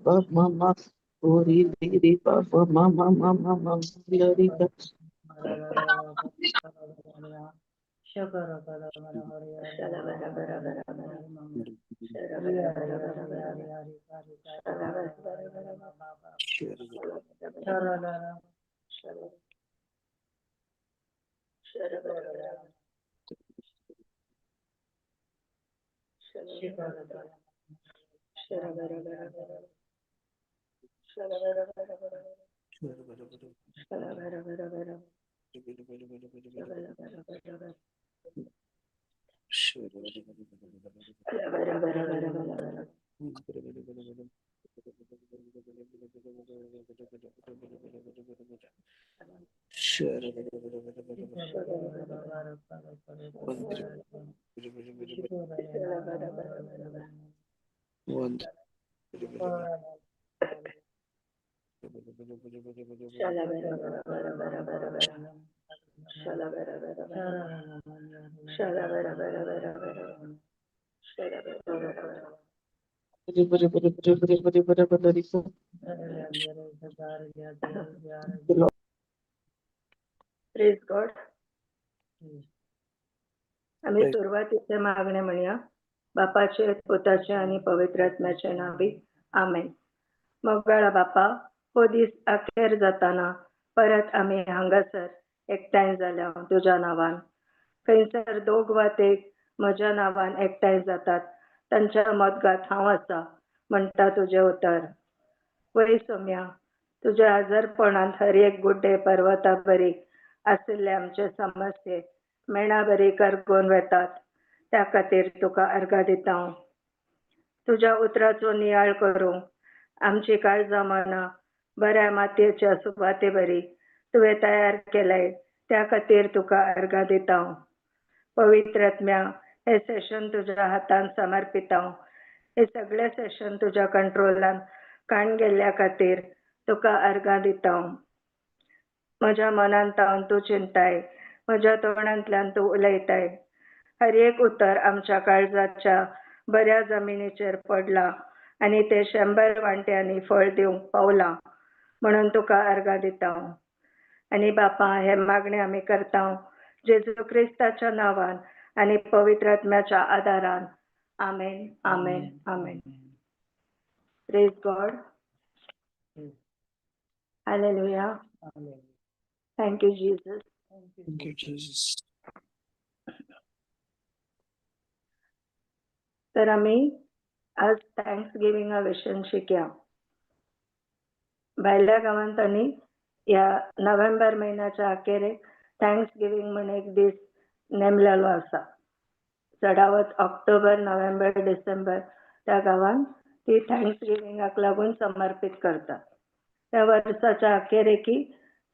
ba ma ma ori li ba ba ma ma ma ma ma li ba. Praise God. आम्ही सुरवातीचे मागणे म्हणया. बापाचे, पुताचे आणि पवित्र आत्म्याचे नावी, आमेन. मोगाळा बापा, हो दीस अखेर जाताना परत आमी हांगासर एकठांय जाल्या तुज्या नांवान. खंयसर दोग वा तेग म्हज्या नांवान एकठांय जातात तांच्या मदगात हांव आसा म्हणटा तुजें उतर. वय सोम्या, तुज्या आजारपणांत हर एक गुड्डे पर्वता बरी आशिल्ले आमचे समस्ये मेणा बरी करगून वेतात, त्या खातीर तुका अर्घा दिता. तुज्या उतराचो नियाळ करूंक आमची काळजां मनां बऱ्या मातयेच्या सुवाते बरी तुवें तयार केलंय, त्या खातीर तुका अर्घा दिता. पवित्र आत्म्या, हे सेशन तुज्या हातान समर्पिता. हे सगळे सेशन तुज्या कंट्रोलान काण गेल्ल्या खातीर तुका अर्घा दिता. म्हज्या मनांत तावन तूं चिंताय, म्हज्या तोंडांतल्यान तूं उलयताय. हर एक उतर आमच्या काळजाच्या बऱ्या जमिनीचेर पडला आनी ते 100 वांट्यांनी फळ दिवंक पावलां म्हणून तुका अर्घा दिता. आनी बापा, हे मागणे आमी करता जेजू क्रिस्ताच्या नांवान आनी पवित्र आत्म्याच्या आदारान. आमेन, आमेन, आमेन. Praise God. Hallelujah. Thank you Jesus. Thank you, Jesus. तर आमी आज thanks गिविंगा विशयन शिकया. भायल्या गांवांत आनी ह्या नोव्हेंबर म्हयन्याच्या अखेरेक thanks giving म्हण एक दीस नेमलेलो आसा. चडावत ऑक्टोबर, नोव्हेंबर, डिसेंबर त्या गांवांत ती thanks गिविंगाक लागून समर्पीत करतात. त्या वर्साच्या अखेरेकी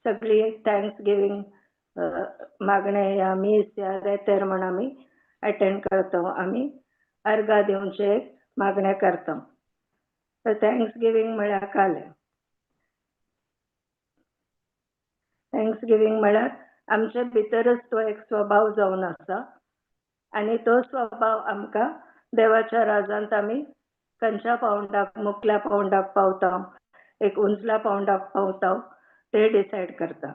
सगळी thanks giving मागणे ह्या मीस ह्या रेतेर म्हण आमी अटेंड करता. आमी अर्घा दिवचे मागणे करता. तर thanks giving म्हळ्यार कालें. Thanks giving म्हळ्यार आमचे भितरच तो एक स्वभाव जावन आसा आनी तो स्वभाव आमकां देवाच्या राजांत आमी खंयच्या पावंडाक, मुखल्या पावंडाक पावता, एक उंचल्या पावंडाक पावता ते डिसायड करता.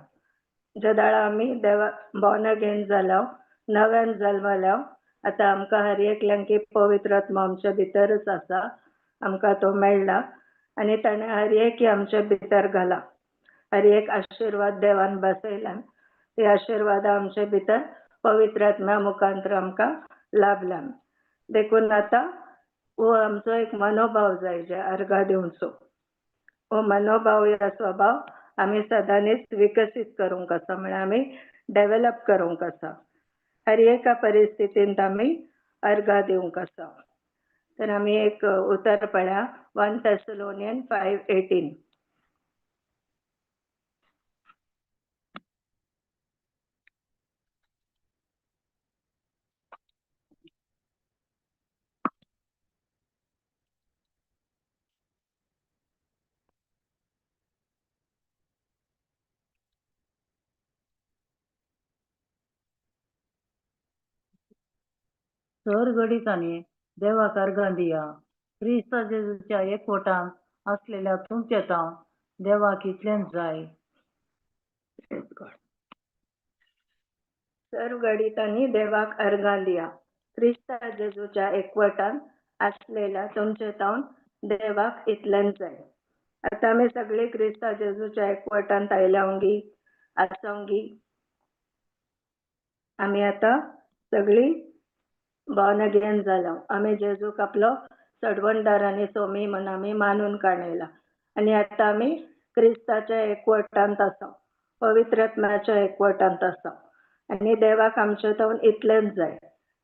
ज्या दाळा आमी देवा बॉर्न अगेन जाल्या, नव्यान जल्मल्या, आतां आमकां हर एकल्यांकी पवित्र आत्मा आमच्या भितरच आसा, आमकां तो मेळ्ळा आनी ताणें हर एक आमच्या भितर घाला. हर एक आशिर्वाद देवान बसयला, ते आशिर्वाद आमच्या भितर पवित्र आत्म्या मुखांतर आमकां लाभला. देखून आतां हो आमचो एक मनोभाव जाय जे अर्घा दिवचो. हो मनोभाव या स्वभाव आमी सदांनीच विकसीत करूंक आसा, म्हळ्यार आमी डेव्हलप करूंक आसा. हर एका परिस्थितींत आमी अर्घा दिवंक आसा. तर आमी एक उतर पळया, 1 Thessalonians 5:18. सर घडितांनी देवाक अर्गां दिया, क्रिस्ता जेजूच्या एकवटान आसलेल्या तुमचे तावन देवाक इतलेंच जाय. सर्व घडितांनी देवाक अर्गां दिया. क्रिस्ता जेजूच्या एकवटान आसलेल्या तुमचे तावन देवाक इतलेंच जाय. आतां आमी सगळी क्रिस्ता जेजूच्या एकवटांत आयल्यावंगी आसोंगी. आमी आतां सगळी बॉर्न अगेन जाल्या. आमी जेजूक आपलो सडवणदार आनी सोमी म्हूण आमी मानून काडयला आनी आतां आमी क्रिस्ताच्या एकवटांत आसा, पवित्र आत्म्याच्या एकवटांत आसा आनी देवाक आमचे तावन इतलेंच जाय.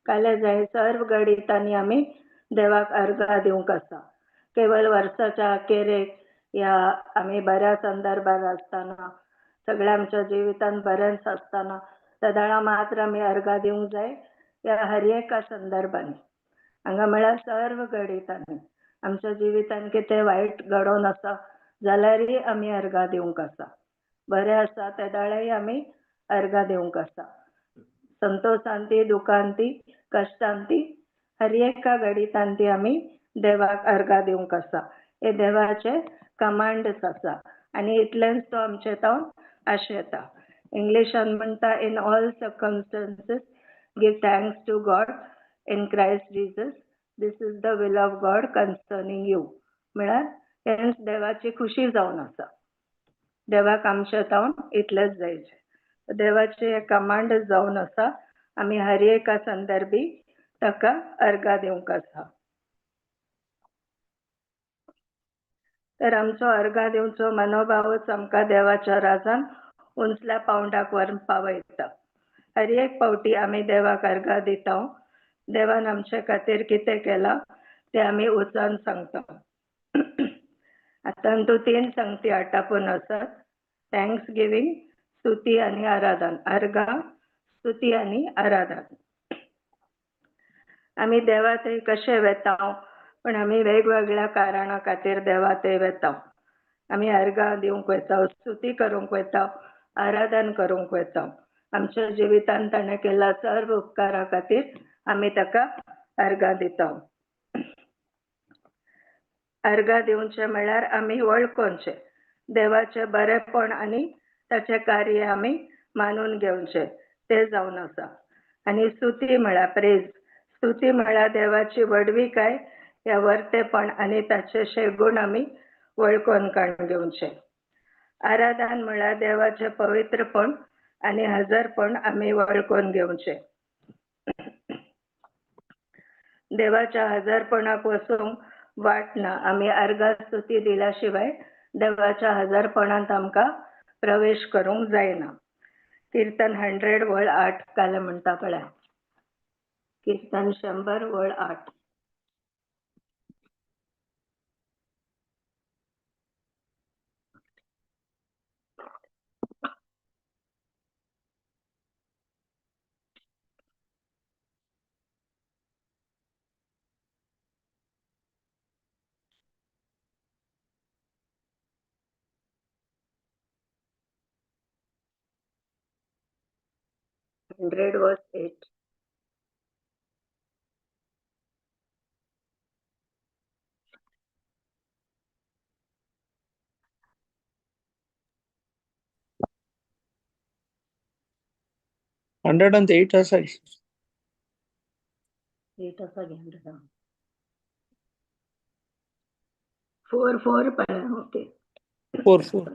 काले जाय सर्व घडितांनी आमी देवाक अर्गां दिवंक आसा. केवळ वर्साच्या अखेरेक ह्या आमी बऱ्या संदर्भार आसतना, सगळ्या आमच्या जिवितांत बरेंच आसतना तेदळा मात्र आमी अर्गां दिवंक जाय. ह्या हर एका संदर्भांनी हांगा म्हळ्यार सर्व घडितांनी आमच्या जिवितांत कितें वायट घडोवन आसा जाल्यारय आमी अर्गां दिवंक आसा. बरें आसा तेदाळाय आमी अर्गां दिवंक आसा. संतोशांती, दुखांती, कश्टांती, हर एका घडितांती आमी देवाक अर्गां दिवंक आसा. हे देवाचे कमांडच आसा आनी इतलेंच तो आमचे तावन आशेता. इंग्लिशान म्हणटा, in all circumstances give thanks to God in Christ Jesus, this is the will of God concerning you. म्हळ्यार हेंच देवाची खुशी जावन आसा. देवाक आमचे तावन इतलेंच जायचें. देवाचे कमांड जावन आसा. आमी हर एका संदर्भी ताका अर्गां दिवंक आसा. तर आमचो अर्गां दिवचो मनोभावच आमकां देवाच्या राजान उंचल्या पावंडाक व्हरून पावयता. हर एक फावटी आमी देवाक अर्गां दिता, देवान आमचे खातीर कितें केलां तें आमी उचान सांगता. आतां तूं तीन संगती आटापून आसात: thanks giving, स्तुती आनी आराधन. अर्गां, स्तुती आनी आराधन. आमी देवा थंय कशे वेता? पण आमी वेगवेगळ्या कारणां खातीर देवा थंय वेता. आमी अर्गां दिवंक वता, स्तुती करूंक वता, आराधन करूंक वता. आमच्या जिवितांत ताणें केल्ल्या सर्व उपकारा खातीर आमी ताका अर्गां दिता. अर्गां दिवचें म्हळ्यार आमी वळखोवचें देवाचें बरेंपण आनी ताचें कार्य आमी मानून घेवचें तें जावन आसा. आनी स्तुती म्हळ्यार प्रेज. स्तुती म्हळ्यार देवाची व्हडविकाय ह्या वर्तेपण आनी ताचे शेगूण आमी वळखून काडून घेवचें. आराधन म्हळ्यार देवाचें पवित्रपण आनी हजरपण आमी वळखून घेवचें. देवाच्या हजरपणाक वचूंक वाट ना. आमी अर्गां स्तुती दिल्या शिवाय देवाच्या हजरपणांत आमकां प्रवेश करूंक जायना. कीर्तन 100 वळ 8 काल म्हणटा पळया. कीर्तन 100 वळ 8. 100 verse 8. 108 आसा. एट आसा गे हंड्रेड. 4 4 पळया. ओके. 4 4.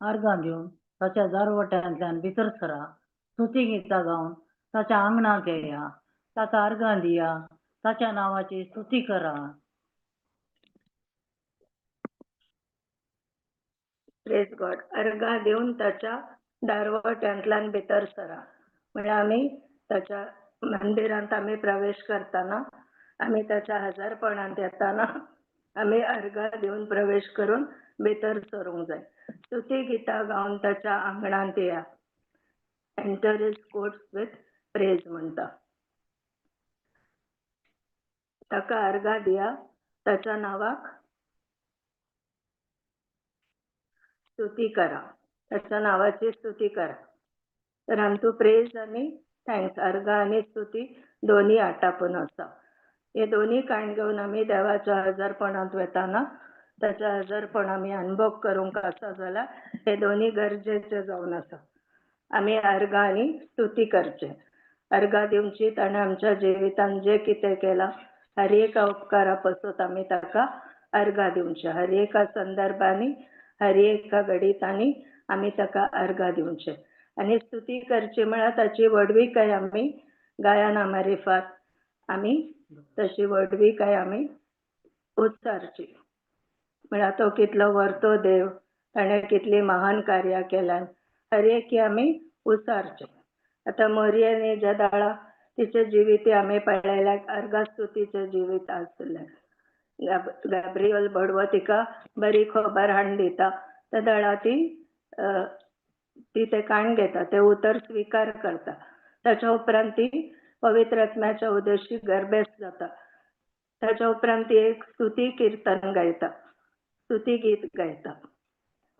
अर्गां दिवन ताच्या दारवट्यांतल्यान भितर सरा. स्तुती गितां गावन ताच्या आंगणांत येया. ताका अर्गां दिया, ताच्या नांवाची स्तुती करा. प्रेज गॉड. अर्गां दिवन ताच्या दारवट्यांतल्यान भितर सरा म्हळ्यार आमी ताच्या मंदिरांत आमी प्रवेश करतना, आमी ताच्या हजारपणांत येताना आमी अर्गां दिवन प्रवेश करून भितर सरूंक जाय. स्तुती गितां गावन ताच्या आंगणांत येया. Enter his courts with praise म्हणटा. ताका अर्गां दिया, ताच्या नांवाक स्तुती करा, ताच्या नांवाची स्तुती करा. तर आमचो प्रेज आनी thanks, अर्गां आनी स्तुती दोन्ही आटापून आसा. हे दोन्ही काण घेवन आमी देवाच्या हजारपणांत वेताना ताच्या हजारपण आमी अनुभव करूंक आसा जाल्यार हे दोन्ही गरजेचे जावन आसा. आमी अर्गां आनी स्तुती करचे. अर्गां दिवची ताणें आमच्या जिवितांत जें कितें केलां हर एका उपकारा पासत आमी ताका अर्गां दिवचे. हर एका संदर्भांनी हर एका घडितांनी आमी ताका अर्गां दिवचे. आनी स्तुती करची म्हळ्यार ताची व्हडविकाय आमी गायना मारिफात आमी तशी व्हडविकाय आमी उच्चारची. म्हळ्यार तो कितलो व्हरतो देव, ताणें कितली महान कार्यां केल्यान हर एक आमी उच्चारचे. आतां मोरयेनी ज्या दाळा तिचें जिवीत आमी पळयल्यार अर्गा स्तुतीचें जिवीत आसलें. गाब्रियल बडवो तिका बरी खबर हाडून दिता त्या दळा ती ती तें काण घेता, तें उतर स्विकार करता. ताच्या उपरांत ती पवित्र आत्म्याच्या उदेशी गर्भेस्त जाता. ताच्या उपरांत ती एक स्तुती किर्तन गायता, स्तुती गीत गायता,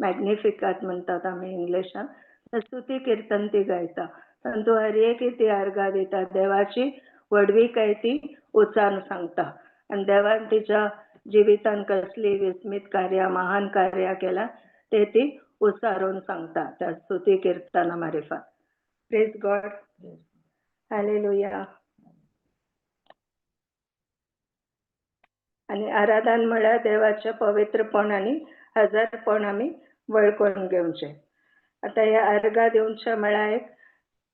मॅग्निफिकात म्हणटात आमी इंग्लिशान. स्तुती किर्तन ती गायता. तातूंत हर एक ती अर्गां दिता, देवाची व्हडविकाय ती उच्चारून सांगता आनी देवान तिच्या जिवितान कसली विस्मीत कार्यां महान कार्यां केलां ते ती उच्चारून सांगता त्या स्तुती किर्तना मारिफात. Praise God, hallelujah. आनी आराधन म्हळ्यार देवाचें पवित्रपण आनी हजारपण आमी वळखून घेवचें. आतां हे अर्गां दिवचें म्हळ्यार एक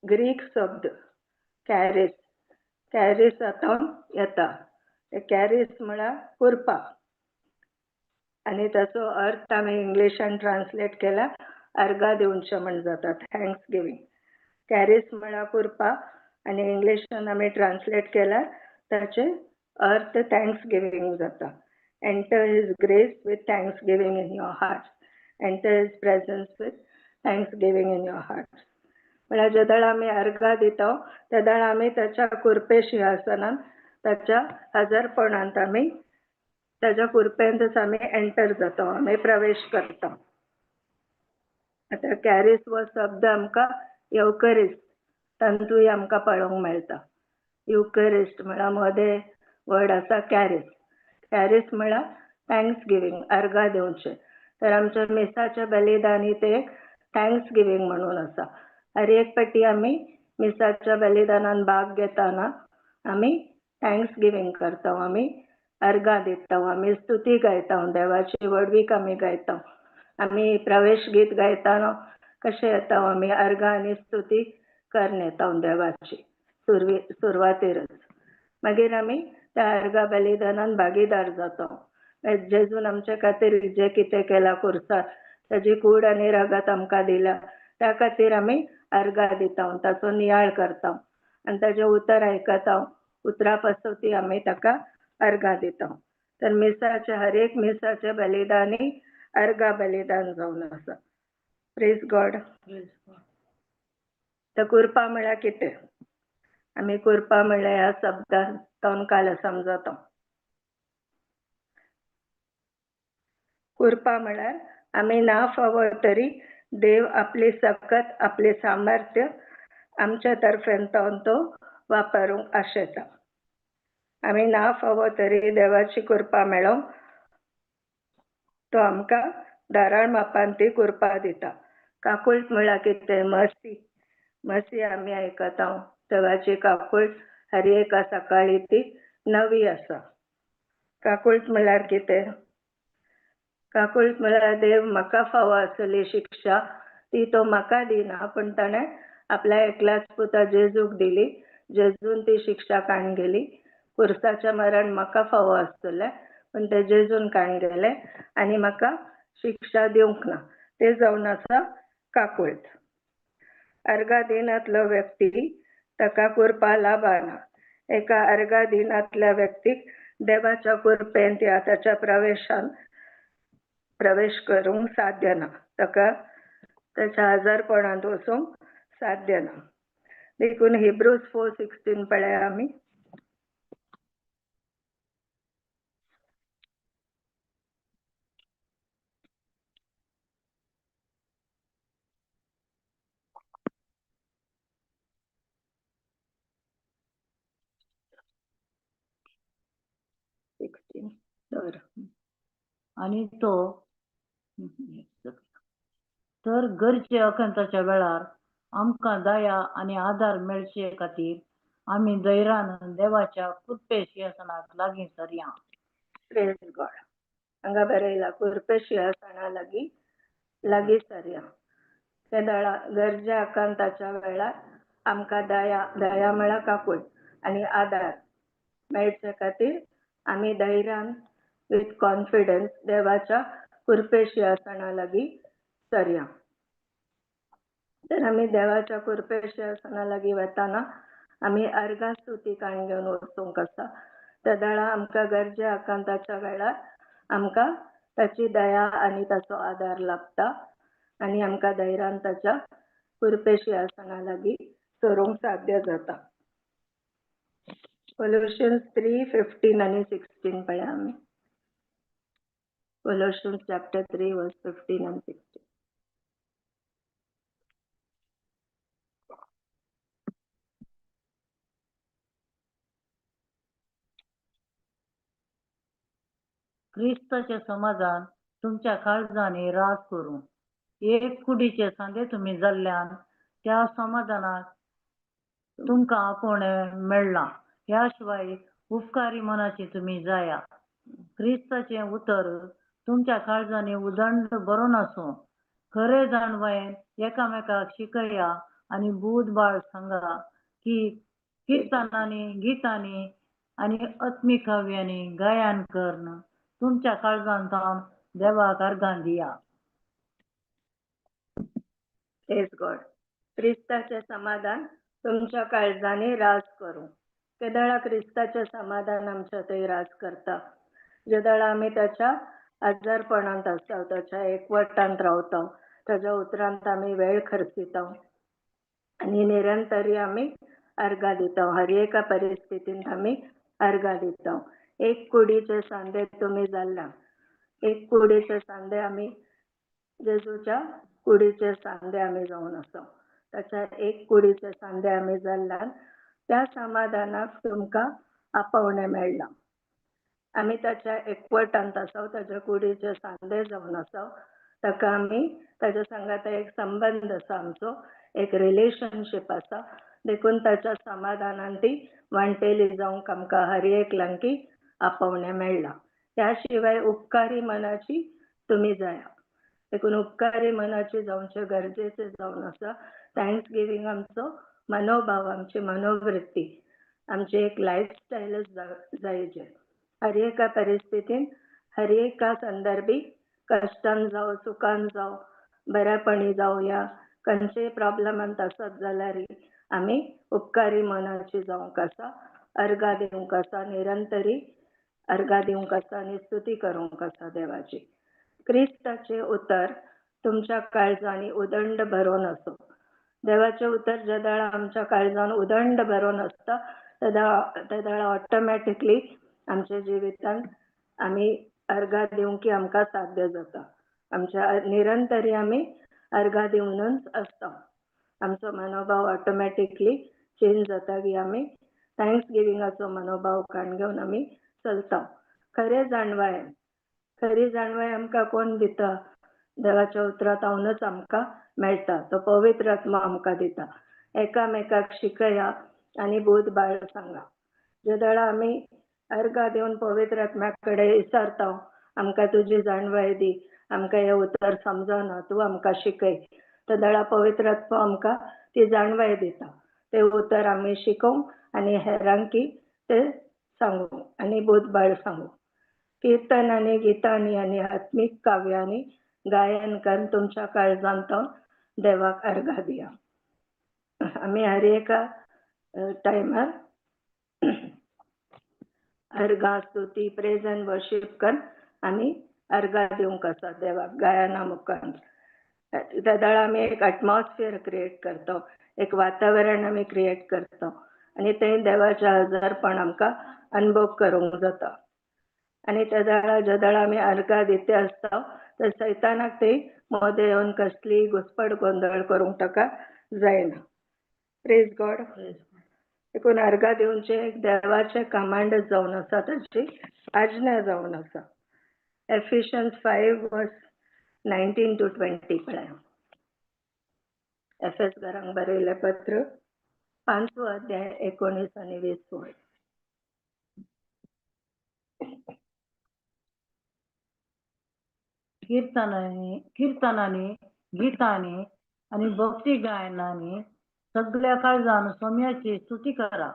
ग्रीक शब्द कॅरीस, कॅरीस आतां येता. कॅरीस म्हळ्यार कुरपा आनी ताचो अर्थ आमी इंग्लिशान ट्रान्सलेट केला अर्गां दिवचें म्हण जाता, thanks giving. कॅरीस म्हळ्यार कुरपा आनी इंग्लिशान आमी ट्रान्सलेट केल्यार ताचे अर्थ thanks giving जाता. Enter his grace with thanksgiving in your heart, enter his presence with thanksgiving in your heart. म्हळ्यार जेदळ आमी अर्गां दिता तेदळ आमी ताच्या कुरपे शिंवासनान ताच्या हजारपणांत आमी ताच्या कुरपेंतच आमी एंटर जाता, आमी प्रवेश करता. आतां कॅरीस हो शब्द आमकां येवकरिस्ट तातूंय आमकां पळोवंक मेळटा. युकरिस्ट म्हळ्यार मदें वर्ड आसा कॅरीस. कॅरीस म्हळ्यार thanks giving, अर्गां दिवचें. तर आमच्या मिसाच्या बलिदानी ते thanks giving म्हणून आसा. हर एक पाटी आमी मिसाच्या बलिदानान भाग घेताना आमी thanks giving करता, आमी अर्गां दिता, आमी स्तुती गायता, देवाची व्हडवीक आमी गायता. आमी प्रवेश गीत गायतना कशें येता आमी अर्गां आनी स्तुती करून येता देवाची सुरवातेरच. मागीर आमी त्या अर्गां बलिदानान भागीदार जाता. जेजून आमचे खातीर जें कितें केलां खुर्सार, ताजी कूड आनी रगत आमकां दिला, त्या खातीर आमी अर्गां दिता, ताचो नियाळ करता आनी ताजें उतर आयकता. उतरा पासून ती आमी ताका अर्गां दिता. तर मिसाचे हर एक मिसाचे बलिदानी अर्गां बलिदान जावन आसा. Praise God. तर कुरपा म्हळ्यार कितें? आमी कुरपा म्हळ्यार ह्या शब्दान काल समजता. कुरपा म्हळ्यार आमी ना फावो तरी देव आपली सकत आपलें सामर्थ्य आमच्या तर्फेन तो वापरूंक आशेता. आमी ना फावो तरी देवाची कृपा मेळोवंक तो आमकां धाराळ मापान ती कृपा दिता. काकूळट म्हळ्यार कितें? मसी. मसी आमी आयकता देवाची काकूळट हर एका सकाळी ती नवी आसा. काकूळट म्हळ्यार कितें? काकूळट म्हळ्यार देव म्हाका फावो आसली शिक्षा ती तो म्हाका दिना, पूण ताणें आपल्या एकल्याच पुता जेजूक दिली. जेजून ती शिक्षा काडून गेली. खुर्साचें मरण म्हाका फावो आसतलें, पूण तें जेजून काडून गेलें आनी म्हाका शिक्षा दिवंक ना. तें जावन आसा काकूळट. अर्गादिनांतलो व्यक्ती ताका कृपा लाभना. एका अर्गादिनांतल्या व्यक्तीक देवाच्या कृपेन या ताच्या प्रवेशान प्रवेश करूंक साध्य ना, ताका ताच्या आजारपणांत वचूंक साध्य ना. देखून हिब्रूज 4:16 पळया आमी. तर आनी तो तर गरजे अखंताच्या वेळार आमकां दया आनी आदार मेळचे खातीर आमी धैर्यान देवाच्या कृपे शिंवासनाक लागीं सरया. प्रेज गॉड. हांगा बरयला कृपे शिंवासना लागीं लागीं सरया. तेदळा गरजे आकांताच्या वेळार आमकां दया, दया म्हळ्यार काकूळ आनी आदार मेळचे खातीर आमी धैर्यान विथ कॉन्फिडन्स देवाच्या कृपे शिंवासना लागीं सरया. तर आमी देवाच्या कृपे शिंवासना लागीं वतना आमी अर्घा स्तुती काण घेवन वचूंक आसा. तेदळा आमकां गरजे आकांताच्या वेळार आमकां ताची दया आनी ताचो आदार लाभता आनी आमकां धैर्यान ताच्या कृपे शिंवासना लागीं सरूंक साध्य जाता. कोलोशियन्स 3:15 आनी 16 पळया आमी. Colossians chapter 3 verse 15 and 16. क्रिस्ताचे समाधान तुमच्या काळजांनी राज करूं. एक कुडीचे सांदे तुमी जाल्ल्यान त्या समाधानाक तुमकां आपोवणें मेळ्ळां. ह्या शिवाय उपकारी मनाची तुमी जाया. क्रिस्ताचें उतर तुमच्या काळजांनी उदंड बरोवन आसूं. खरें जाणवायेन एकामेकाक शिकया आनी बूद बाळ सांगा की किर्तनांनी, गितांनी आनी आत्मीक काव्यांनी गायन करून तुमच्या काळजान जावन देवाक अर्गां दिया. प्रेज गॉड. क्रिस्ताचें समाधान तुमच्या काळजांनी राज करूं. केदळा क्रिस्ताचें समाधान आमच्या थंय राज करता. जेदळा आमी ताच्या आजारपणांत आसता, ताच्या एकवटांत रावता, ताच्या उतरांत आमी वेळ खर्चिता आनी निरंतरी आमी अर्घां दिता. हर एका परिस्थितींत आमी अर्घां दिता. एक कुडीचे सांदे तुमी जाल्ला. एक कुडीचे सांदे आमी जेजूच्या कुडीचे सांदे आमी जावन आसा. ताच्या एक कुडीचे सांदे आमी जाल्ल्यान त्या समाधानाक तुमकां आपोवणें मेळ्ळां. आमी ताच्या एकवटांत आसा, ताच्या कुडीचे सांदे जावन आसा. ताका आमी ताच्या सांगाता एक संबंद आसा आमचो, एक रिलेशनशीप आसा. देखून ताच्या समाधानान ती वांटेली जावंक आमकां हर एकल्यांकी आपोवणें मेळ्ळां. त्या शिवाय उपकारी मनाची तुमी जाया. देखून उपकारी मनाची जावचें गरजेचें जावन आसा. Thanks giving आमचो मनोभाव, आमची मनोवृत्ती, आमची एक लायफस्टायलच जायचे. हर एका परिस्थितीन, हर एका संदर्भी, कश्टान जावं, सुखान जावं, बऱ्यापणी जावं, या खंयचेय प्रॉब्लमांत आसत जाल्यार आमी उपकारी मनाची जावंक आसा, अर्घां दिवंक आसा, निरंतरी अर्घां दिवंक आसा आनी स्तुती करूंक आसा देवाची. क्रिस्ताचें उतर तुमच्या काळजांनी उदंड भरोवन आसूं. देवाचें उतर जेदळा आमच्या काळजान उदंड भरोवन आसता तेदळा ऑटोमॅटिकली आमच्या जिवितांत आमी अर्घां दिवंक आमकां साध्य जाता. आमच्या निरंतरी आमी अर्घां दिवनूच आसता. आमचो मनोभाव ऑटोमॅटिकली चेंज जाता की आमी thanks गिविंगाचो मनोभाव काण घेवन आमी चलता. खरें जाणवाय, खरी जाणवाय आमकां कोण दिता? देवाच्या उतरांत आमकां मेळटा. तो पवित्र आत्मा आमकां दिता. एकामेकाक शिकया आनी बोध बाळ सांगा. जेदळा आमी अर्घां दिवन पवित्र आत्म्या कडेन विचारता, आमकां तुजी जाणवाय दी, आमकां हें उतर समजना, तूं आमकां शिकय, तेदळा पवित्र आत्मा आमकां ती जाणवाय दिता. तें उतर आमी शिकोवंक आनी हेरांकी तें सांगूंक आनी बोध बाळ सांगूंक. किर्तनांनी, गितांनी आनी आत्मीक काव्यांनी गायन करून तुमच्या काळजांत देवाक अर्घां दिया. आमी हर एका टायमार अर्घां, स्तुती, प्रेज एंड वर्शीप करून आमी अर्घां दिवंक आसा देवाक गायना मुखार. तेदळा आमी एक एटमॉस्फियर क्रिएट करता, एक वातावरण आमी क्रिएट करता आनी थंय देवाचें हजारपण आमकां अनुभव करूंक जाता. आनी तेदळा जेदळा आमी अर्घां दिते आसता तर सैतानाक थंय मदें येवन कसलीय घुसपट गोंदळ करूंक ताका जायना. Praise God. देखून अर्गां दिवचें एक देवाचें कमांड जावन आसा, ताची आज्ञा जावन आसा. Ephesians 5 verse 19 to 20 पळया. एफएस घरांक बरयलें पत्र, 5वो अध्याय, 19 आनी 20 वळ. किर्तनांनी, गितांनी आनी भक्ती गायनांनी सगळ्या काळजान सोम्याची स्तुती करा.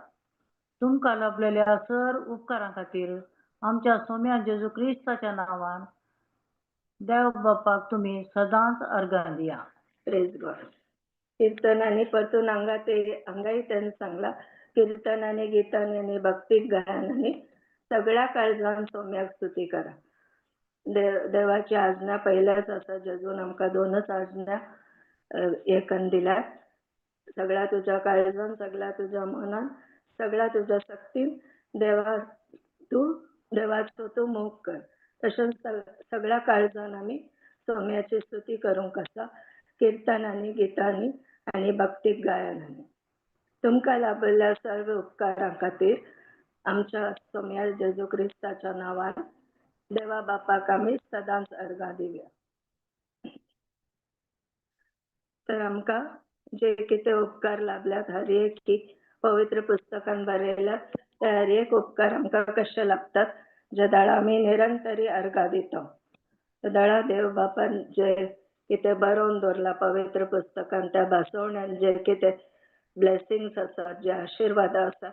तुमकां लाभलेल्या सर उपकारां खातीर आमच्या सोम्या जेजू क्रिस्ताच्या नांवान देव बापाक तुमी सदांच अर्गां दिया. Praise God. कीर्तनांनी परतून हांगा ते हांगाय तेणें सांगलां, किर्तनांनी, गितांनी आनी भक्तीक गायनांनी सगळ्या काळजान सोम्याक स्तुती करा. देवाची आज्ञा पहिल्याच आसा. जेजून आमकां दोनच आज्ञा एकान दिल्यात. सगळ्या तुज्या काळजान, सगळ्या तुज्या मनान, सगळ्या तुज्या शक्तीन देवा तूं देवाचो तूं मोग कर. तशेंच सगळ्या काळजान आमी सोम्याची स्तुती करूंक आसा, किर्तनांनी, गितांनी आनी भक्तीक गायनांनी. तुमकां लाभिल्ल्या सर्व उपकारां खातीर आमच्या सोम्या जेजू क्रिस्ताच्या नांवान देवा बापाक आमी सदांच अर्गां दिवया. तर आमकां जे कितें उपकार लाभल्यात, हर एक पवित्र पुस्तकान बरयल्यात ते हर एक उपकार आमकां कशे लागतात, जे दाळा आमी निरंतरी अर्गां दिता. दळा देव बापान जे कितें बरोवन दवरलां पवित्र पुस्तकान, त्या भासवण्यान जे कितें ब्लेसिंग्स आसात, जे आशिर्वादां आसात,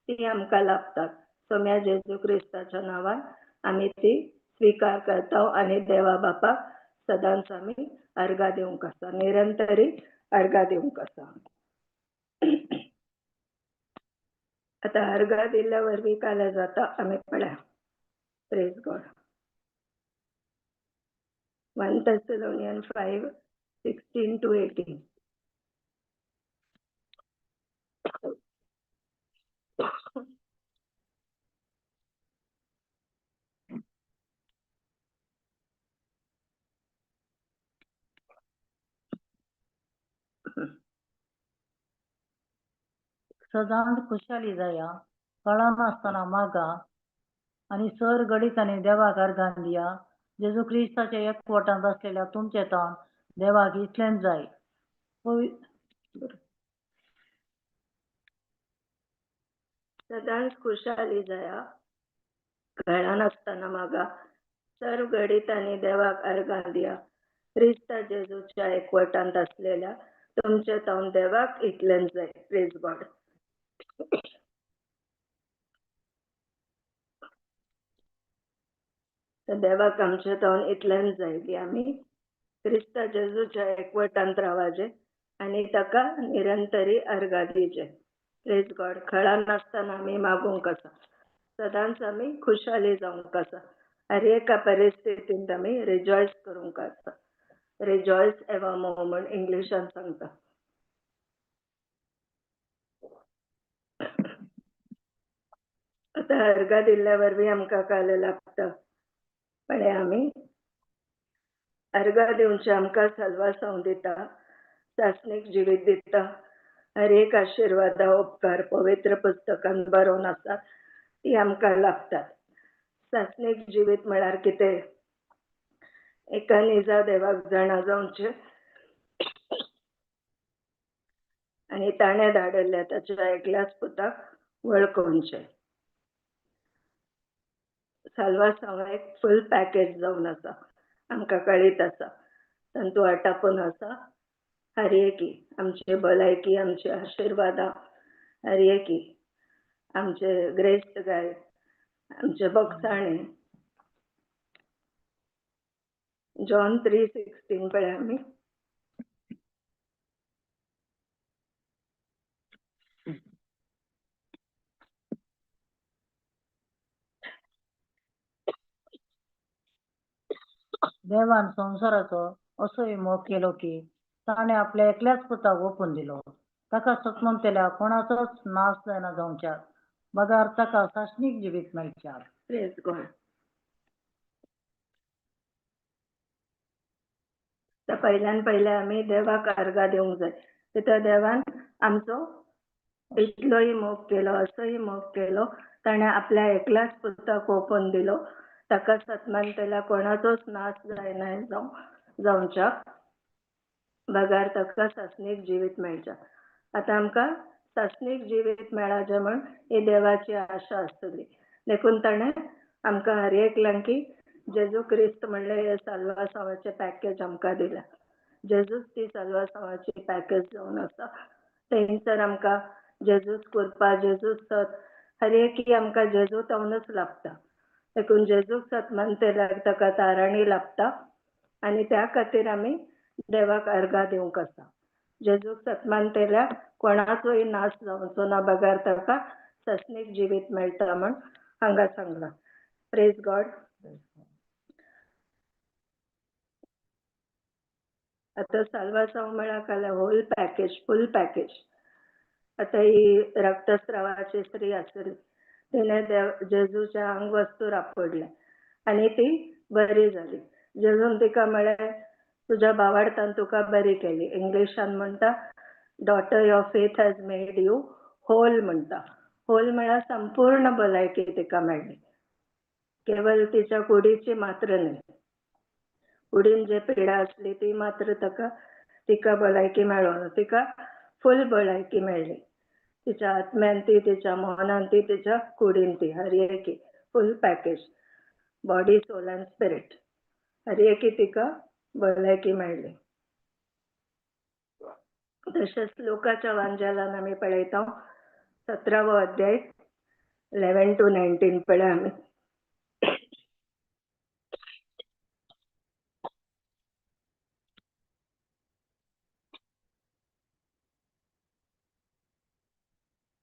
ती आमकां लाभतात. सोम्या जेजू क्रिस्ताच्या नांवान आमी ती स्विकार करता आनी देवा बापाक सदांच आमी अर्गां दिवंक आसा, निरंतरी अर्गां दिवंक आसा. आतां अर्गां दिल्ल्या वरवीं काल्या जाता आमी पळया. Praise God. 1 Thessalonian 5 16 to 18. सदांच खुशाली जाया, कळनासतना मागा आनी सर घडितांनी देवाक अर्गां दिया. जेजू क्रिस्ताच्या एकवटांत आसलेल्या तुमचे ताण देवाक इतलेंच जाय. सदांच खुशाली जाया, कळनासतना मागा, सर्व घडितांनी देवाक अर्गां दिया. क्रिस्ता जेजूच्या एकवटांत असलेल्या तुमचे तावन देवाक इतलेंच जाय. Praise God. तर देवाक आमचे तावन इतलेंच जाय की आमी क्रिस्ता जेजूच्या एकवटांत रावाचे आनी ताका निरंतरी अर्गां दिवचे. Praise God. खळा नासतना आमी मागूंक आसा, सदांच आमी खुशाली जावंक आसा. हर एका परिस्थितींत आमी रिजॉयस करूंक आसा. रिजॉयस एवरमोर म्हूण इंग्लिशान सांगता. आतां अर्गां दिल्ल्या वरवीं आमकां काल लागता. पळय, आमी अर्गां दिवचे आमकां सलवासांव दिता, सासणीक जिवीत दिता. हर एक आशिर्वादा उपकार पवित्र पुस्तकान बरोवन आसा, ती आमकां लागतात. सासणीक जिवीत म्हळ्यार कितें? एका निजा देवाक जाणा जावचें आनी ताणें धाडिल्ल्या ताच्या एकल्याच पुताक वळखोवचें. साल्वासांव एक फूल पॅकेज जावन आसा, आमकां कळीत आसा. तातूंत आटापून आसा हर एकी आमची भलायकी, आमची आशिर्वादां, हर एकी आमचे ग्रेस्तकाय, आमचे भोगसाणे. जॉन 3:16 पळय आमी. देवान संवसाराचो असोय मोग केलो की ताणें आपल्या एकल्याच पुताक ओंपून दिलो, ताका सतमंतल्या कोणाचोच नाश जायना जावच्याक, बगार ताका सासणीक जिवीत मेळच्याक. Praise God. तर पहिल्यान पयलें आमी देवाक अर्गां दिवंक जाय. तितून देवान आमचो इतलोय मोग केलो, असोय मोग केलो, ताणें आपल्या एकल्याच पुताक ओंपून दिलो, ताका सतमानतेल्या कोणाचोच नाश जायना जावच्याक बगार ताका सासणीक जिवीत मेळच्या. आतां आमकां सासणीक जिवीत मेळाचें म्हण ही देवाची आशा आसतली. देखून ताणें आमकां हर एकल्यांकी जेजू क्रिस्त म्हणलें हें साल्वासांवाचें पॅकेज आमकां दिलां. जेजूच ती साल्वासांवाची पॅकेज जावन आसा. थंयसर आमकां जेजूच कुरपा, जेजूच सत, हर एक आमकां जेजू तावनच लाभता. देखून जेजूक सत मानतेल्याक ताका ताराणी लाभता आनी त्या खातीर आमी देवाक अर्गां दिवंक आसा. जेजूक सत मानतेल्याक कोणाचोय नाश जावचो ना बगर ताका सासणीक जिवीत मेळटा म्हण हांगा सांगलां. Praise God. आतां साल्वासांव म्हळ्यार काल होल पॅकेज, फूल पॅकेज. आतां ही रक्तस्रावाची स्त्री आसली, तिणें देव जेजूच्या आंगवस्तूर आपडलें आनी ती बरी जाली. जेजून तिका म्हळें, तुज्या भावार्थान तुका बरी केली. इंग्लिशान म्हणटा, daughter your faith has made you whole म्हणटा. होल म्हळ्यार संपूर्ण भलायकी तिका मेळ्ळी, केवल तिच्या कुडीची मात्र न्हय, कुडीन जे पिडा आसली ती मात्र ताका तिका भलायकी मेळोना, तिका फूल भलायकी मेळ्ळी. तिच्या आत्म्यान ती, तिच्या मनान ती, तिच्या कुडीन ती, हर एकी full package, body soul and spirit, हर एकी तिका भलायकी मेळ्ळी. तशेंच लोकाच्या वांजेलान आमी पळयता, 17वो अध्याय 11 to 19 पळय आमी.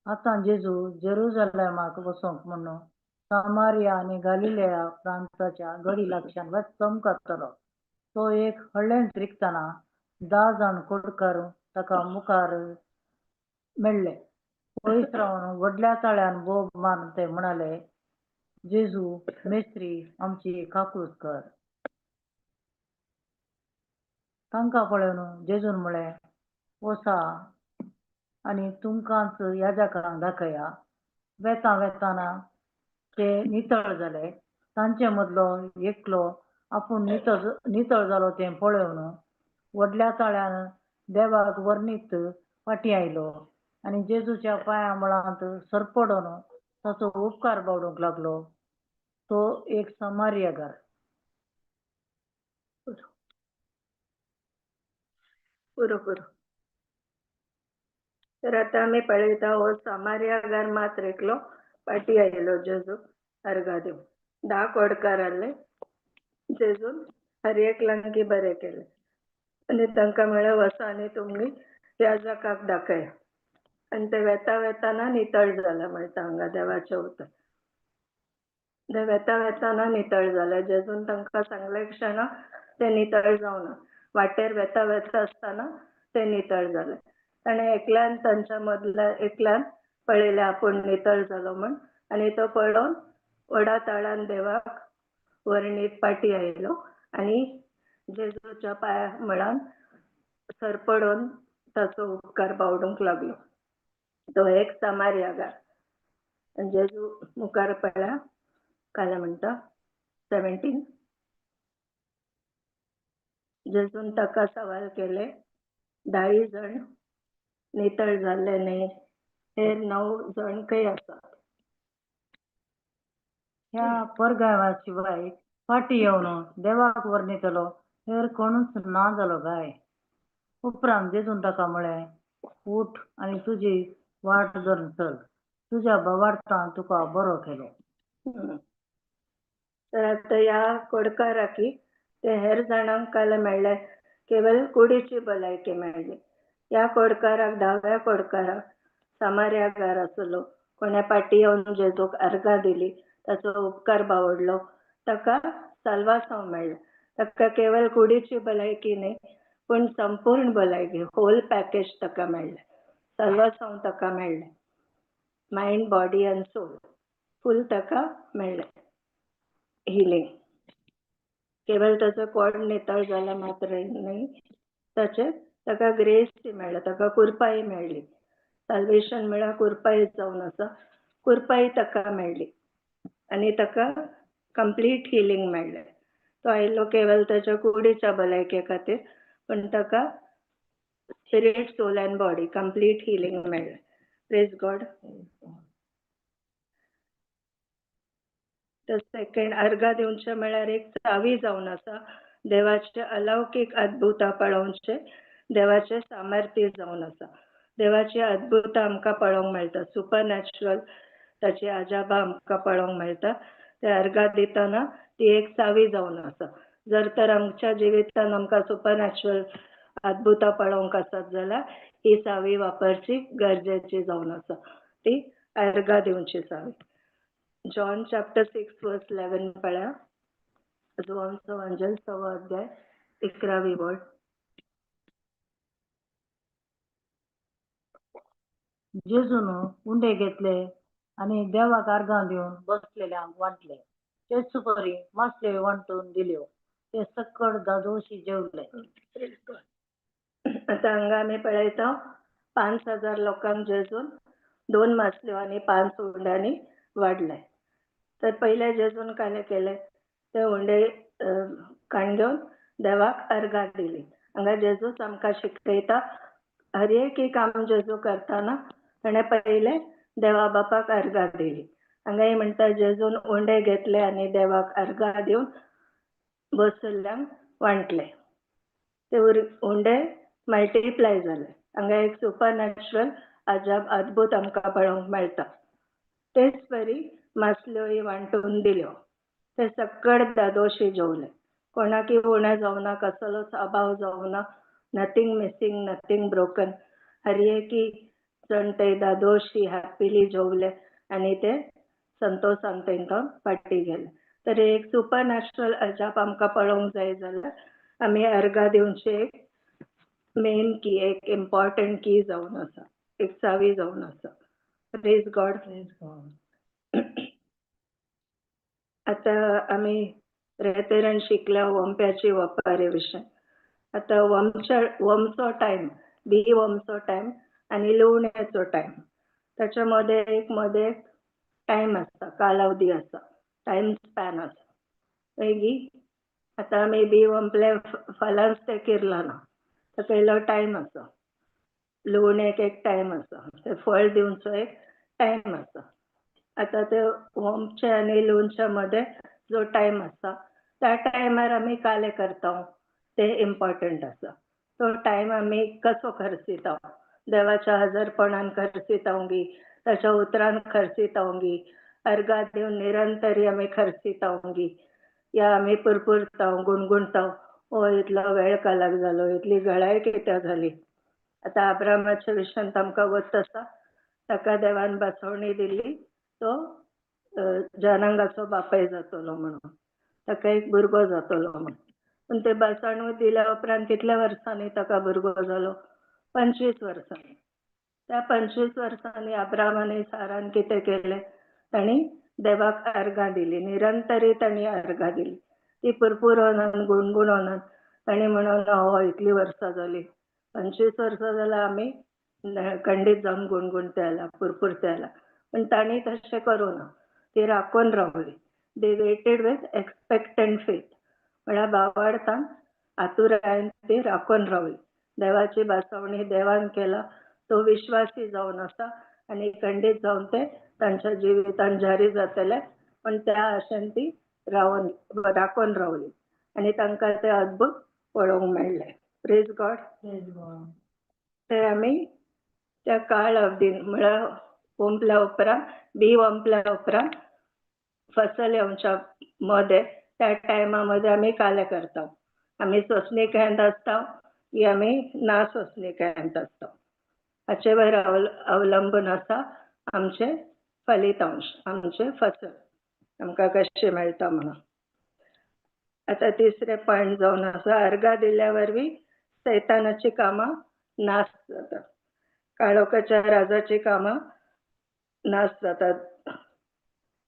आतां जेजू जेरुजलेमाक वचोंक म्हणून सामारिया आनी गालिलेया प्रांताच्या गडी लागच्यान चमकतलो. तो एक हळ्ळेंत रिगतना 10 जाण कोडकार ताका मुखार मेळ्ळे. पयस रावन व्हडल्या ताळ्यान बोब मारून ते म्हणाले, जेजू मेस्त्री, आमची काकूत कर. तांकां पळोवन जेजून म्हळें, वसा आनी तुमकांच याजकांक दाखया. वेता वेताना ते नितळ जाले. तांचे मदलो एकलो आपूण नितळ जालो तें पळोवन व्हडल्या ताळ्यान देवाक वर्णीत फाटीं आयलो आनी जेजूच्या पांया मुळांत सरपडून ताचो उपकार बावडूंक लागलो. तो एक समारियागार. पुरो पुरो. तर आतां आमी पळयता, हो सामारियागार मात्र एकलो फाटीं आयलो जेजू अर्गां दिवंक. 10 कोडकार आहले, जेजून हर एकल्यांकी बरें केलें आनी तांकां म्हळें, वसा आनी तुमी याजकाक दाखया. आनी ते वेता वेताना नितळ जाले म्हणटा हांगा देवाचें उतर. ते वेता वेताना नितळ जाले. जेजून तांकां सांगले क्षणा ते नितळ जावना, वाटेर वेता वेता आसतना ते नितळ जाले. ताणें एकल्यान तांच्या मदल्या एकल्यान पळयलें आपूण नितळ जालो म्हण, आनी तो पळोवन व्हडा ताळान देवाक वर्णीत फाटीं आयलो आनी जेजूच्या पांया मुळान सरपडून ताचो उपकार बावडूंक लागलो. तो एक सामारियागार. जेजू मुखार पळया काल म्हणटा 17, जेजून ताका सवाल केले, 10 जण नितळ जाल्ले न्हय, हेर 9 जण खंय आसात? ह्या परगांवा शिवाय फाटीं येवन देवाक वर्णितलो हेर कोणूच ना जालो काय? उपरांत जेजून ताका म्हळें, उठ आनी तुजी वाट धरून चल, तुज्या भावार्थान तुका बरो केलो. तर आतां ह्या कोडकाराकी ते हेर जाणांक काल मेळ्ळे केवल कुडीची भलायकी मेळ्ळी. ह्या कोडकाराक, 10व्या कोडकाराक, सामारियागार आसलो, कोणे फाटीं येवन जेजूक अर्गां दिली, ताचो उपकार बावडलो, ताका साल्वासांव मेळ्ळें. ताका केवल कुडीची भलायकी न्हय पूण संपूर्ण भलायकी, होल पॅकेज ताका मेळ्ळें. साल्वासांव ताका मेळ्ळें, मायंड बॉडी आनी सोल फूल ताका मेळ्ळें हिलींग. केवल ताचो कोण नितळ जाला मात्र न्हय, ताचें ताका ग्रेस मेळ्ळें, ताका कुरपाय मेळ्ळी. साल्वेशन म्हळ्यार कुरपाई जावन आसा. कुरपाई ताका मेळ्ळी आनी ताका कंप्लीट हिलींग मेळ्ळें. तो आयलो केवल ताच्या कुडीच्या भलायके खातीर, पण ताका spirit, soul and body complete healing मेळ्ळें. Praise God. The second अर्घा दिवचें म्हळ्यार एक चावी जावन आसा देवाचे अलौकीक अद्भुतां पळोवचें, देवाचें सामर्थ्य जावन आसा. देवाची अद्भुतां आमकां पळोवंक मेळटा, सुपर नॅचरल ताची अजाबां आमकां पळोवंक मेळटा. ते अर्घा दितना ती एक चावी जावन आसा. जर तर आमच्या जिवितान आमकां सुपर नॅचरल अद्भुतां पळोवंक आसत जाल्यार ही चावी वापरची गरजेची जावन आसा, ती अर्घा दिवची चावी. जॉन चॅप्टर 6 वर्स 11 पळया. जुवांचो अंजल 6 अध्याय 11वी वळ. जेजून उंडे घेतले आनी देवाक आर्गां दिवन बसलेल्यांक वांटले. तेच परी मासल्यो वांटून दिल्यो. ते सक्कड दादोशी जेवले. आतां हांगा आमी पळयता 5,000 लोकांक जेजून 2 मासल्यो आनी 5 उंड्यांनी वाडले. तर पयले जेजून काय केले, ते उंडे काण घेवन देवाक अर्घां दिली. हांगा जेजूच आमकां शिकयता, हर एक काम जेजू करतना ताणें पयले देवा बापाक अर्घां दिली. हांगाय म्हणटा जेजून उंडे घेतले आनी देवाक अर्घां दिवन बसल्ल्यांक वांटले. ते उंडे मल्टिप्लाय जाले. हांगा एक सुपर नॅचरल अजाब अद्भुत आमकां पळोवंक मेळटा. तेच परी मासल्योय वांटून दिल्यो. ते सक्कड दादोशी जेवले. कोणाकी उणें जावना, कसलोच अभाव जावना, नथींग मिसींग, नथींग ब्रोकन. हर एकी जण ते दादोशी हॅप्पीली जेवले आनी ते संतोशान तांकां फाटी गेले. तर एक सुपर नॅचरल अजाप आमकां पळोवंक जाय जाल्यार आमी अर्घां दिवची एक मेन की, एक इम्पॉर्टंट की जावन आसा, एक चावी जावन आसा. Praise God. आतां आमी रेतेरान शिकल्या वोम्प्याची वपारे विशय. आतां वमचो टायम, बी वमचो टायम आनी लुवण्याचो टायम, ताच्या मदें एक मदें टायम आसता, कालावधी आसा, टायम स्पॅन आसा. मागीर आतां आमी बी वंपले फाल्यांच तें किरलां ना, ताका इल्लो टायम आसा. लुवणेक एक टायम आसा, तें फळ दिवचो एक टायम आसा. आतां ते वोमचे आनी लुवच्या मदें जो टायम आसा त्या टायमार आमी कालें करता तें इम्पॉर्टंट आसा. तो टायम आमी कसो खर्चिता, देवाच्या हजरपणान खर्चिता गी, ताच्या उतरान खर्चिता गी, अर्घां दिवन निरंतरी आमी खर्चिता गी, या आमी पुरपुरता गुणगुणता, ओ इतलो वेळ कलाक जालो, इतली घळाय कित्याक जाली. आतां आब्रामाच्या विशयांत आमकां गोत आसा, ताका देवान बसवणी दिली तो जनांगाचो बापाय जातलो म्हणून, ताका एक भुरगो जातलो म्हणून. पूण ते बसवणी दिल्या उपरांत कितल्या वर्सांनी ताका भुरगो जालो, 25 वर्सांनी. त्या 25 वर्सांनी अब्राम आनी सारान कितें केलें, तांणी देवाक अर्घां दिली, निरंतरी तांणी अर्घां दिली. ती पुरपुरोनान गुणगुणोनान तांणी म्हणून, हो इतली वर्सां जाली, 25 वर्सां जाल्यार आमी खंडीत जावन गुणगुणते आला, पुरपुरते आला. पण तांणी तशें करूं ना, ती राखून रावली. They waited with expectant faith, म्हळ्यार भावार्थान आतुरायेन ती राखून रावली. देवाची बसवणी देवान केला तो विश्वासी जावन आसा आनी खंडीत जावन ते तांच्या जिवितान जारी जातले, पण त्या आशेन ती रावन राखून रावली आनी तांकां ते अद्भुत पळोवंक मेळ्ळें. Praise God. ते आमी त्या काळ अवधीन म्हळ्यार वोंपल्या उपरांत, बी वोंपल्या उपरांत फसल येवच्या मदें त्या टायमा मदें आमी कालें करता. आमी सोंसणीकायेंत आसता की आमी ना सोंसणीकायेंत आसता, हाचे वयर अवलंबून आसा आमचें फलितांश, आमचें फसल आमकां कशें मेळटा म्हणून. आतां तिसरें पॉयंट जावन आसा, अर्घां दिल्या वरवीं सैतानाची कामां नाश जातात, काळोखाच्या राजाची कामां नाश जातात.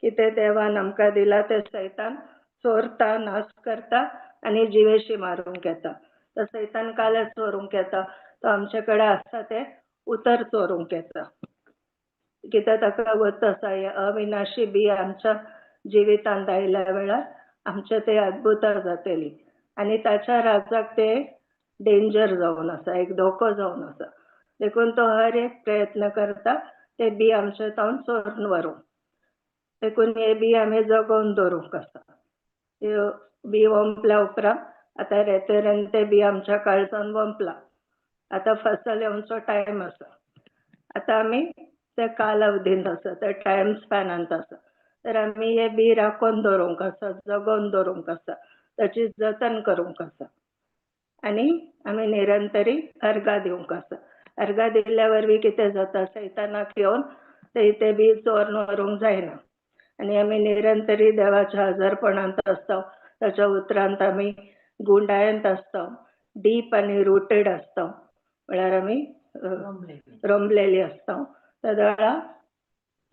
कितें देवान आमकां दिलां तें सैतान चोरता, नाश करता आनी जिवेशी मारूंक येता. तर सैतान कालें चोरूंक येता, तो आमचे कडेन आसा तें उतर चोरूंक येता. कित्याक ताका गोत आसा हें अविनाशी बी आमच्या जिवितांत आयल्या वेळार आमचें ते अद्भुतां जातली आनी ताच्या राजाक ते डेंजर जावन आसा, एक धोको जावन आसा. देखून तो हर एक प्रयत्न करता ते बी आमचे तावन चोरून व्हरूंक. देखून हे बी आमी जगोवन दवरूंक आसा. बी वोंपल्या उपरांत आतां रेतेरेन ते बी आमच्या काळजान वोंपला, आतां फसल येवचो टायम आसा. आतां आमी त्या कालावधींत आसा, त्या टायम स्पॅनांत आसा. तर आमी हे बी राखून दवरूंक आसा, जगोवन दवरूंक आसा, ताची जतन करूंक आसा आनी आमी निरंतरी अर्गां दिवंक आसा. अर्गां दिल्ल्या वरवीं कितें जाता, सैतानाक येवन ते बी चोरून व्हरूंक जायना आनी आमी निरंतरी देवाच्या हजरपणांत आसता, ताच्या उतरांत आमी गुंडायंत आसता, डीप आनी रुटेड आसता, म्हळ्यार आमी रोमलेली आसता. त्या वेळार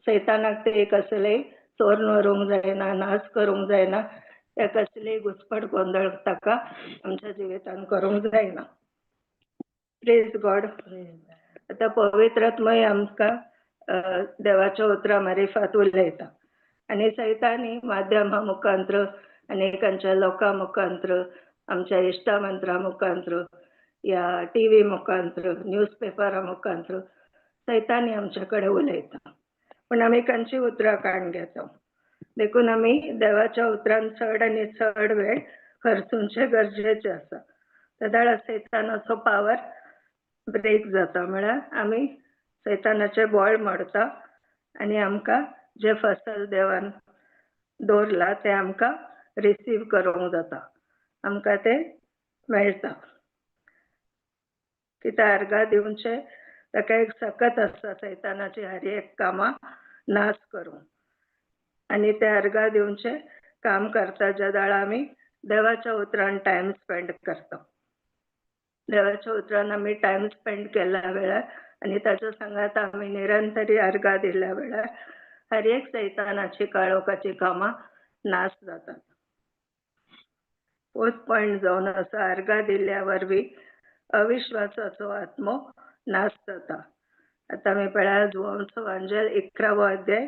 सैतानाक ते कसलेय चोरून व्हरूंक जायना, नाश करूंक जायना, ते कसलीय घुसपट गोंदळ ताका आमच्या जिवितांत करूंक जायना. Praise God. आतां पवित्रात्मय आमकां देवाच्या उतरां मारिफात उलयता आनी सैतानी माध्यमा मुखांत्र, अनेकांच्या लोकां मुखांत्र, आमच्या इश्टा मुखांत्र, या टी व्ही मुखांत्र, न्यूजपेपरा मुखांत्र सैतानी आमच्या कडेन उलयता. पूण आमी तांची उतरां काडून घेता. देखून आमी देवाच्या उतरान चड आनी चड वेळ खर्चुनचें गरजेचें आसा. तेदाळा सैतानाचो पावर ब्रेक जाता, म्हळ्यार आमी सैतानाचें बळ मोडता आनी आमकां जें फसल देवान दवरलां तें आमकां रिसीव करूंक जाता, आमकां तें मेळटा. कित्याक अर्गां दिवचें ताका एक सकत आसता सैतानाची हर एक कामां नाश करूंक आनी ते अर्गां दिवचें काम करता ज्या वेळार आमी देवाच्या उतरान टायम स्पेंड करता. देवाच्या उतरान आमी टायम स्पेंड केल्या वेळार आनी ताच्या सांगात आमी निरंतरी अर्गां दिल्या वेळार हर एक सैतानाची काळोखाची कामां नाश जातात. फोर्थ पॉयंट जावन आसा, अर्गां दिल्ल्या वरवीं अविश्वासाचो आत्मो नाश जाता. आतां आमी पळया जुवांचो वांजेल 11वो अध्याय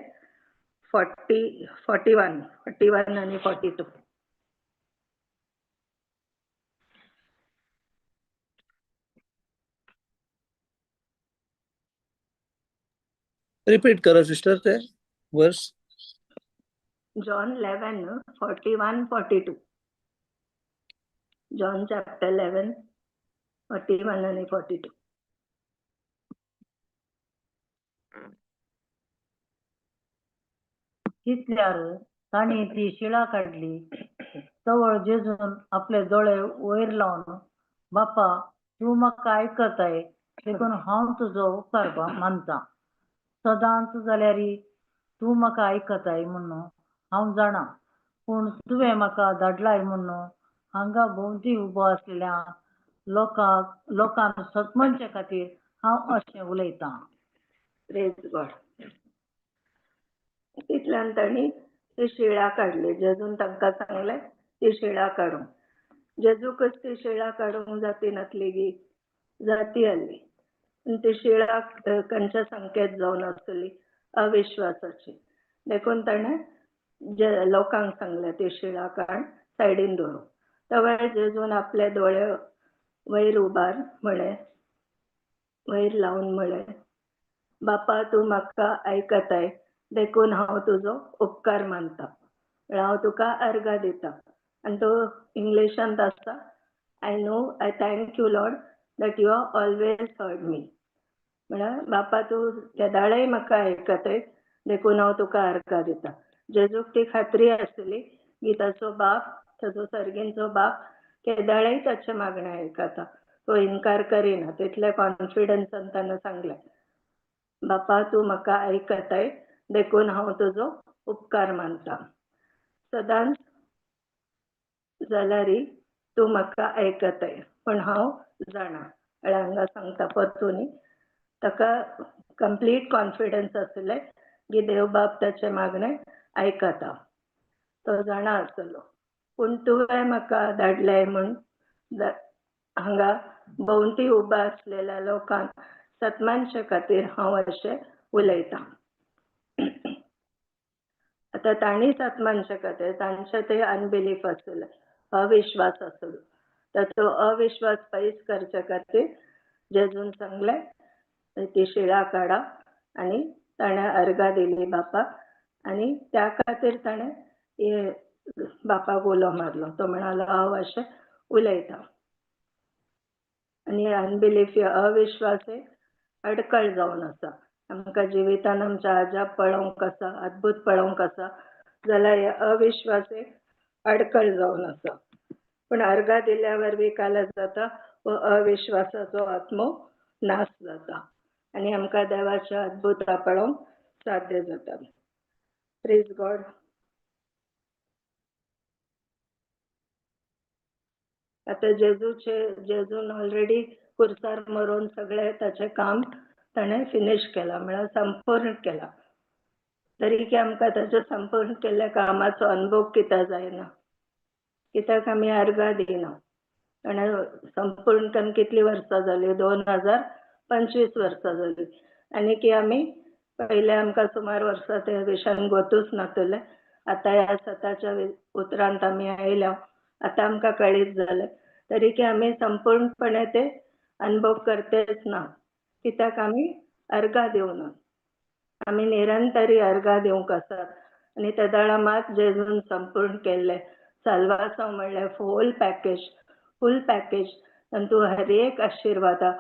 41 आनी 42. रिपीट करा सिस्टर ते verse. John 11 41 42. John chapter 11 41 आनी 42. तितल्यार तांणी ती शिळा काडली. तवळ जेजून आपले दोळे वयर लावन, बापा तूं म्हाका आयकताय देखून हांव तुजो उपकार मानता. सदांच जाल्यार तूं म्हाका आयकताय म्हणून हांव जाणा, पूण तुवें म्हाका धाडलाय म्हणून हांगा भोंवती उबो आसलेल्या लोकांक सतमनचे खातीर हांव अशें उलयतां. Praise God. तितल्यान तांणी ती शिळा काडली. जेजून तांकां सांगलें ती शिळा काडूंक. जेजूकच ती शिळा काडूंक जाती नासली गी, जाती आसली. आनी ती शिळा खंयच्या संकेत जावन आसतली, अविश्वासाची. देखून ताणें जे लोकांक सांगलें ती शिळा काड सायडीन दवरूंक. तवळ जेजून आपले दोळे वयर उबार म्हळें, वयर लावन म्हळें, बापा तूं म्हाका आयकताय देखून हांव तुजो उपकार मानता, म्हळ्यार हांव तुका अर्गां दिता. आनी तो इंग्लिशांत आसा, I know I thank you Lord that you are always heard me. म्हळ्यार बापा तूं केदाळय म्हाका आयकताय देखून हांव तुका अर्गां दिता. जेजूक ती खात्री आसली की ताचो बाप, ताचो सर्गींचो बाप केदाळय ताचें मागणें आयकता, तो इनकार करिना. तितल्या कॉन्फिडन्सान ताणें सांगलें, बापा तूं म्हाका आयकताय देखून हांव तुजो उपकार मानता. सदांच जाल्यार तूं म्हाका आयकताय पण हांव जाणा. म्हळ्यार हांगा सांगता परतून ताका कंप्लीट कॉन्फिडन्स आसलें की देव बाप ताचें मागणें आयकता, तो जाणा आसलो. पूण तुवें म्हाका धाडलें म्हूण हांगा भोंवती उबा आसलेल्या लोकांक सत्मानचे खातीर हांव अशें उलयतां. आतां तांणी सतमानचे खातीर तांचे ते अनबिलीफ आसलें, अविश्वास आसलो. तर तो अविश्वास पयस करचे खातीर जेजून सांगलें ती शिळा काडा आनी ताणें अर्गां दिली बापाक आनी त्या खातीर ताणें बापाक उलो मारलो. तो म्हणालो हांव अशें उलयतां. आनी अनबिलीफ अविश्वास अडकळ जावन आसा आमकां जिवितान. आमच्या अजाप पळोवंक आसा, अद्भुत पळोवंक आसा जाल्यार हे अविश्वास एक अडकळ जावन आसा. पूण अर्गां दिल्या वरवीं काल जाता हो अविश्वासाचो आत्मो नाश जाता आनी आमकां देवाच्या अद्भुतां पळोवंक साध्य जाता. Praise God. आतां जेजूचे जेजून ऑलरेडी कुर्सार मरोन सगळें ताचें काम ताणें फिनीश केलां, म्हळ्यार संपूर्ण केलां. तरी की आमकां ताच्या संपूर्ण केल्ल्या कामाचो अनुभव कित्याक जायना? कित्याक आमी अर्गां दिना? ताणें संपूर्ण काम कितलीं वर्सां जालीं? 2025 वर्सां जालीं. आनी की आमी पयलें आमकां सुमार वर्सां ते विशयान गोतूच नातलें. आतां ह्या सताच्या उतरांत आमी आयल्या, आतां आमकां कळीत जालें. तरी की आमी संपूर्णपणे ते अनुभव करतेच ना, कित्याक आमी अर्गां दिवना. आमी निरंतरी अर्गां दिवंक आसात आनी तेदळा मात जेजून संपूर्ण केल्लें साल्वासांव म्हणल्यार फूल पॅकेज, फूल पॅकेज. तातूंत हर एक आशिर्वादा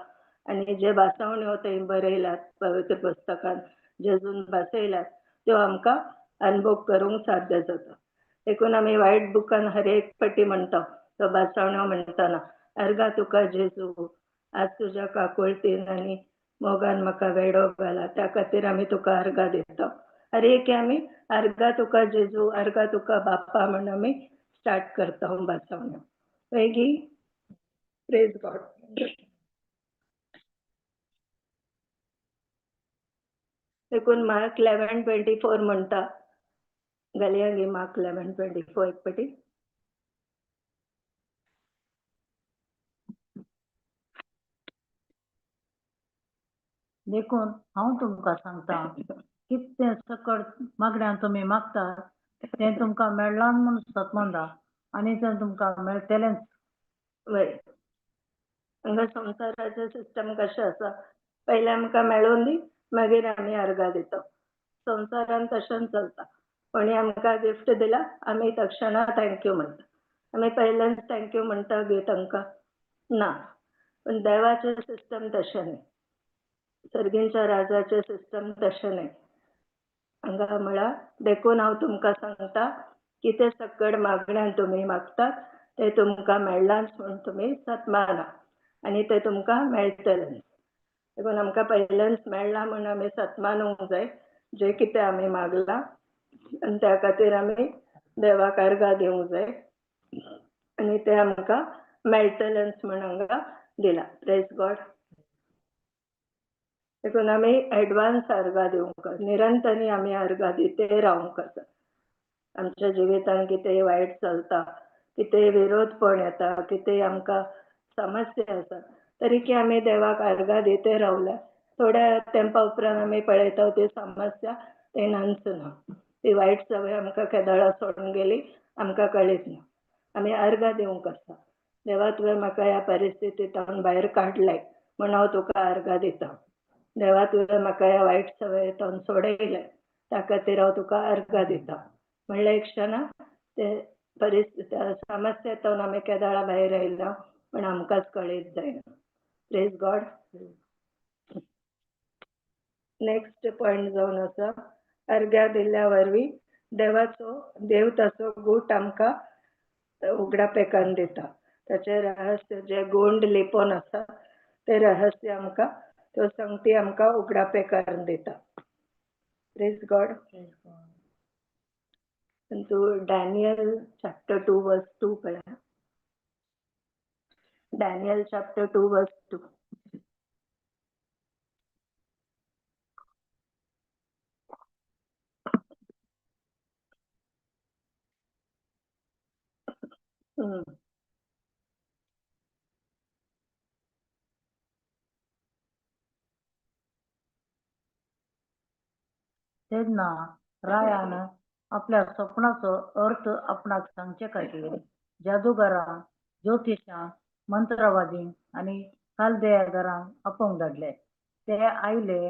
आनी जे भासावण्यो थंय बरयल्यात पवित्र पुस्तकान जेजून बसयल्यात त्यो आमकां अनुभव करूंक साध्य जाता. देखून आमी वायट बुकान हर एक पटी म्हणटा तो भासावण्यो म्हणटना, अर्गां तुका जेजू, आज तुज्या काकुळतीन आनी मोगान म्हाका वेडो घाला, त्या खातीर आमी तुका अर्गां दिता. हर एक आमी अर्गां तुका जेजू, अर्गां तुका बाप्पा म्हण आमी स्टार्ट करता भासावण्यो. मागीर प्रेज गॉड. देखून मार्क 11:24 म्हणटा, घालया गे मार्क 11:24 एक पटी. देखून हांव तुमकां सांगता, कितें सकड मागण्यान तुमी मागतात तें तुमकां मेळ्ळां म्हूण सतमंदा आनी तें तुमकां मेळटलेंच. वय, हांगा संवसाराचें सिस्टम कशें आसा, पयलें आमकां मेळून दी, मागीर आमी अर्गां दिता. संवसारान तशेंच चलता. कोणी आमकां गिफ्ट दिला, आमी तक्षणा thank you म्हणटा. आमी पयल्यान thank you म्हणटा गे तांकां ना. पूण देवाचें सिस्टम तशें न्ही, सर्गींच्या राजाचें सिस्टम तशें न्ही. हांगा म्हळ्यार देखून हांव तुमकां सांगता, कितें सकड मागण्यान तुमी मागतात ते तुमकां मेळ्ळांच म्हूण तुमी सतमाना आनी ते तुमकां मेळटलें. देखून आमकां पयल्यान मेळ्ळां म्हूण आमी सतमानूंक जाय जें कितें आमी मागलां आनी त्या खातीर आमी देवाक अर्गां दिवंक जाय आनी तें आमकां मेळटलेंच म्हूण हांगा दिलां. Praise God. देखून आमी एडवान्स अर्गां दिवंक, निरंतरी आमी अर्गां दिते रावंक आसा. आमच्या जिवितान कितेंय वायट चलता, कितेंय विरोधपण येता, कितेंय आमकां समस्या आसा, तरी की आमी देवाक अर्गां दिते रावल्यार थोड्या तेंपा उपरांत आमी पळयता ती समस्या ते नाच ना, ती वायट सवय आमकां केदळा सोडून गेली आमकां कळीत ना. आमी अर्गां दिवंक आसा. देवा, तुवें म्हाका ह्या परिस्थितींतल्यान भायर काडलें म्हूण हांव तुका अर्गां दिता. देवा, तुवें म्हाका ह्या वायट सवयेंतल्यान सोडयलें, त्या खातीर हांव तुका अर्गां दिता. म्हणल्यार एक क्षणा ते परिस्थिती समस्येंतल्यान आमी केदळा भायर आयला पण आमकांच कळीत जायना. Praise God. Next point जावन आसा, अर्घ्या दिल्ल्या वरवीं देवाचो देव ताचो गूट आमकां उगडापेकान दिता. ताचें रहस्य जे गोंड लिपोवन आसा ते रहस्य आमकां त्यो संगती आमकां उगडापेकान दिता. Praise God. तूं डॅनियल चॅप्टर 2 वर्स 2 पळय. Daniel chapter 2 verse 2. तेन्ना रायान आपल्या सपनाचो अर्थ आपणाक सांगचे खातीर जादूगारांक, ज्योतिशांक, मंत्रवादींक आनी कालदेयागारांक आपोवंक धाडले. ते आयले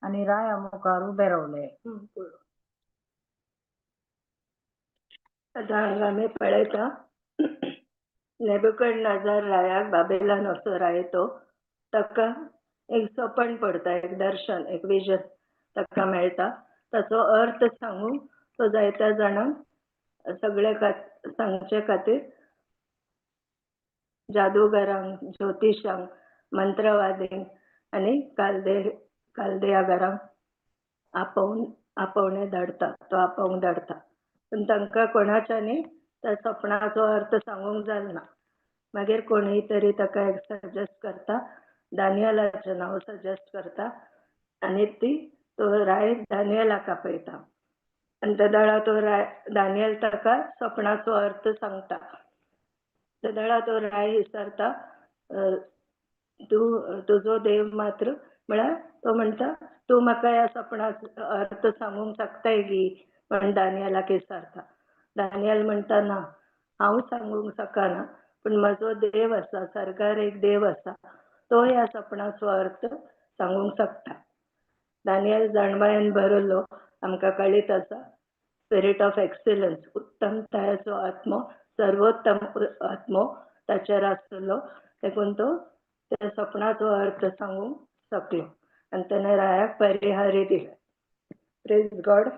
आनी राया मुखार उबे रावले. आतां हांगा आमी पळयता, नेबुकदनेझर रायाक, बाबेलान असो राय तो, ताका एक सपन पडता, एक दर्शन, एक विजन ताका मेळटा. ताचो अर्थ सांगूंक तो जायत्या जाणांक सगळे सांगचे खातीर जादूगारांक, ज्योतिशांक, मंत्रवादींक आनी कालदेयागारांक आपोवन आपोवणें धाडटा. तो आपोवंक धाडटा, पूण तांकां कोणाच्यानी त्या सपनाचो अर्थ सांगूंक जालना. मागीर कोणूय तरी ताका एक सजेस्ट करता, दानियलाचें नांव सजेस्ट करता आनी ती तो राय दानियलाक आपयता आनी तेदळा तो राय दानियल ताका सपनाचो अर्थ सांगता. तेदळा तो राय विचारता, तूं तुजो देव मात्र, म्हळ्यार तो म्हणटा, तूं म्हाका ह्या सपनाचो अर्थ सांगूंक शकताय गी म्हण दानियलाक विचारता. दानियल म्हणटा, ना, हांव सांगूंक शकना, पूण म्हजो देव आसा, सर्गार एक देव आसा, तो ह्या सपनाचो अर्थ सांगूंक शकता. दानियल जाणवायेन भरलो, आमकां कळीत आसा. स्पिरीट ऑफ एक्सिलन्स, उत्तमतायेचो आत्मो, सर्वोत्तम आत्मो ताचेर आसलो, देखून तो त्या सपनाचो अर्थ सांगूंक शकलो आनी ताणें रायाक परिहारी दिले. प्रेज गॉड.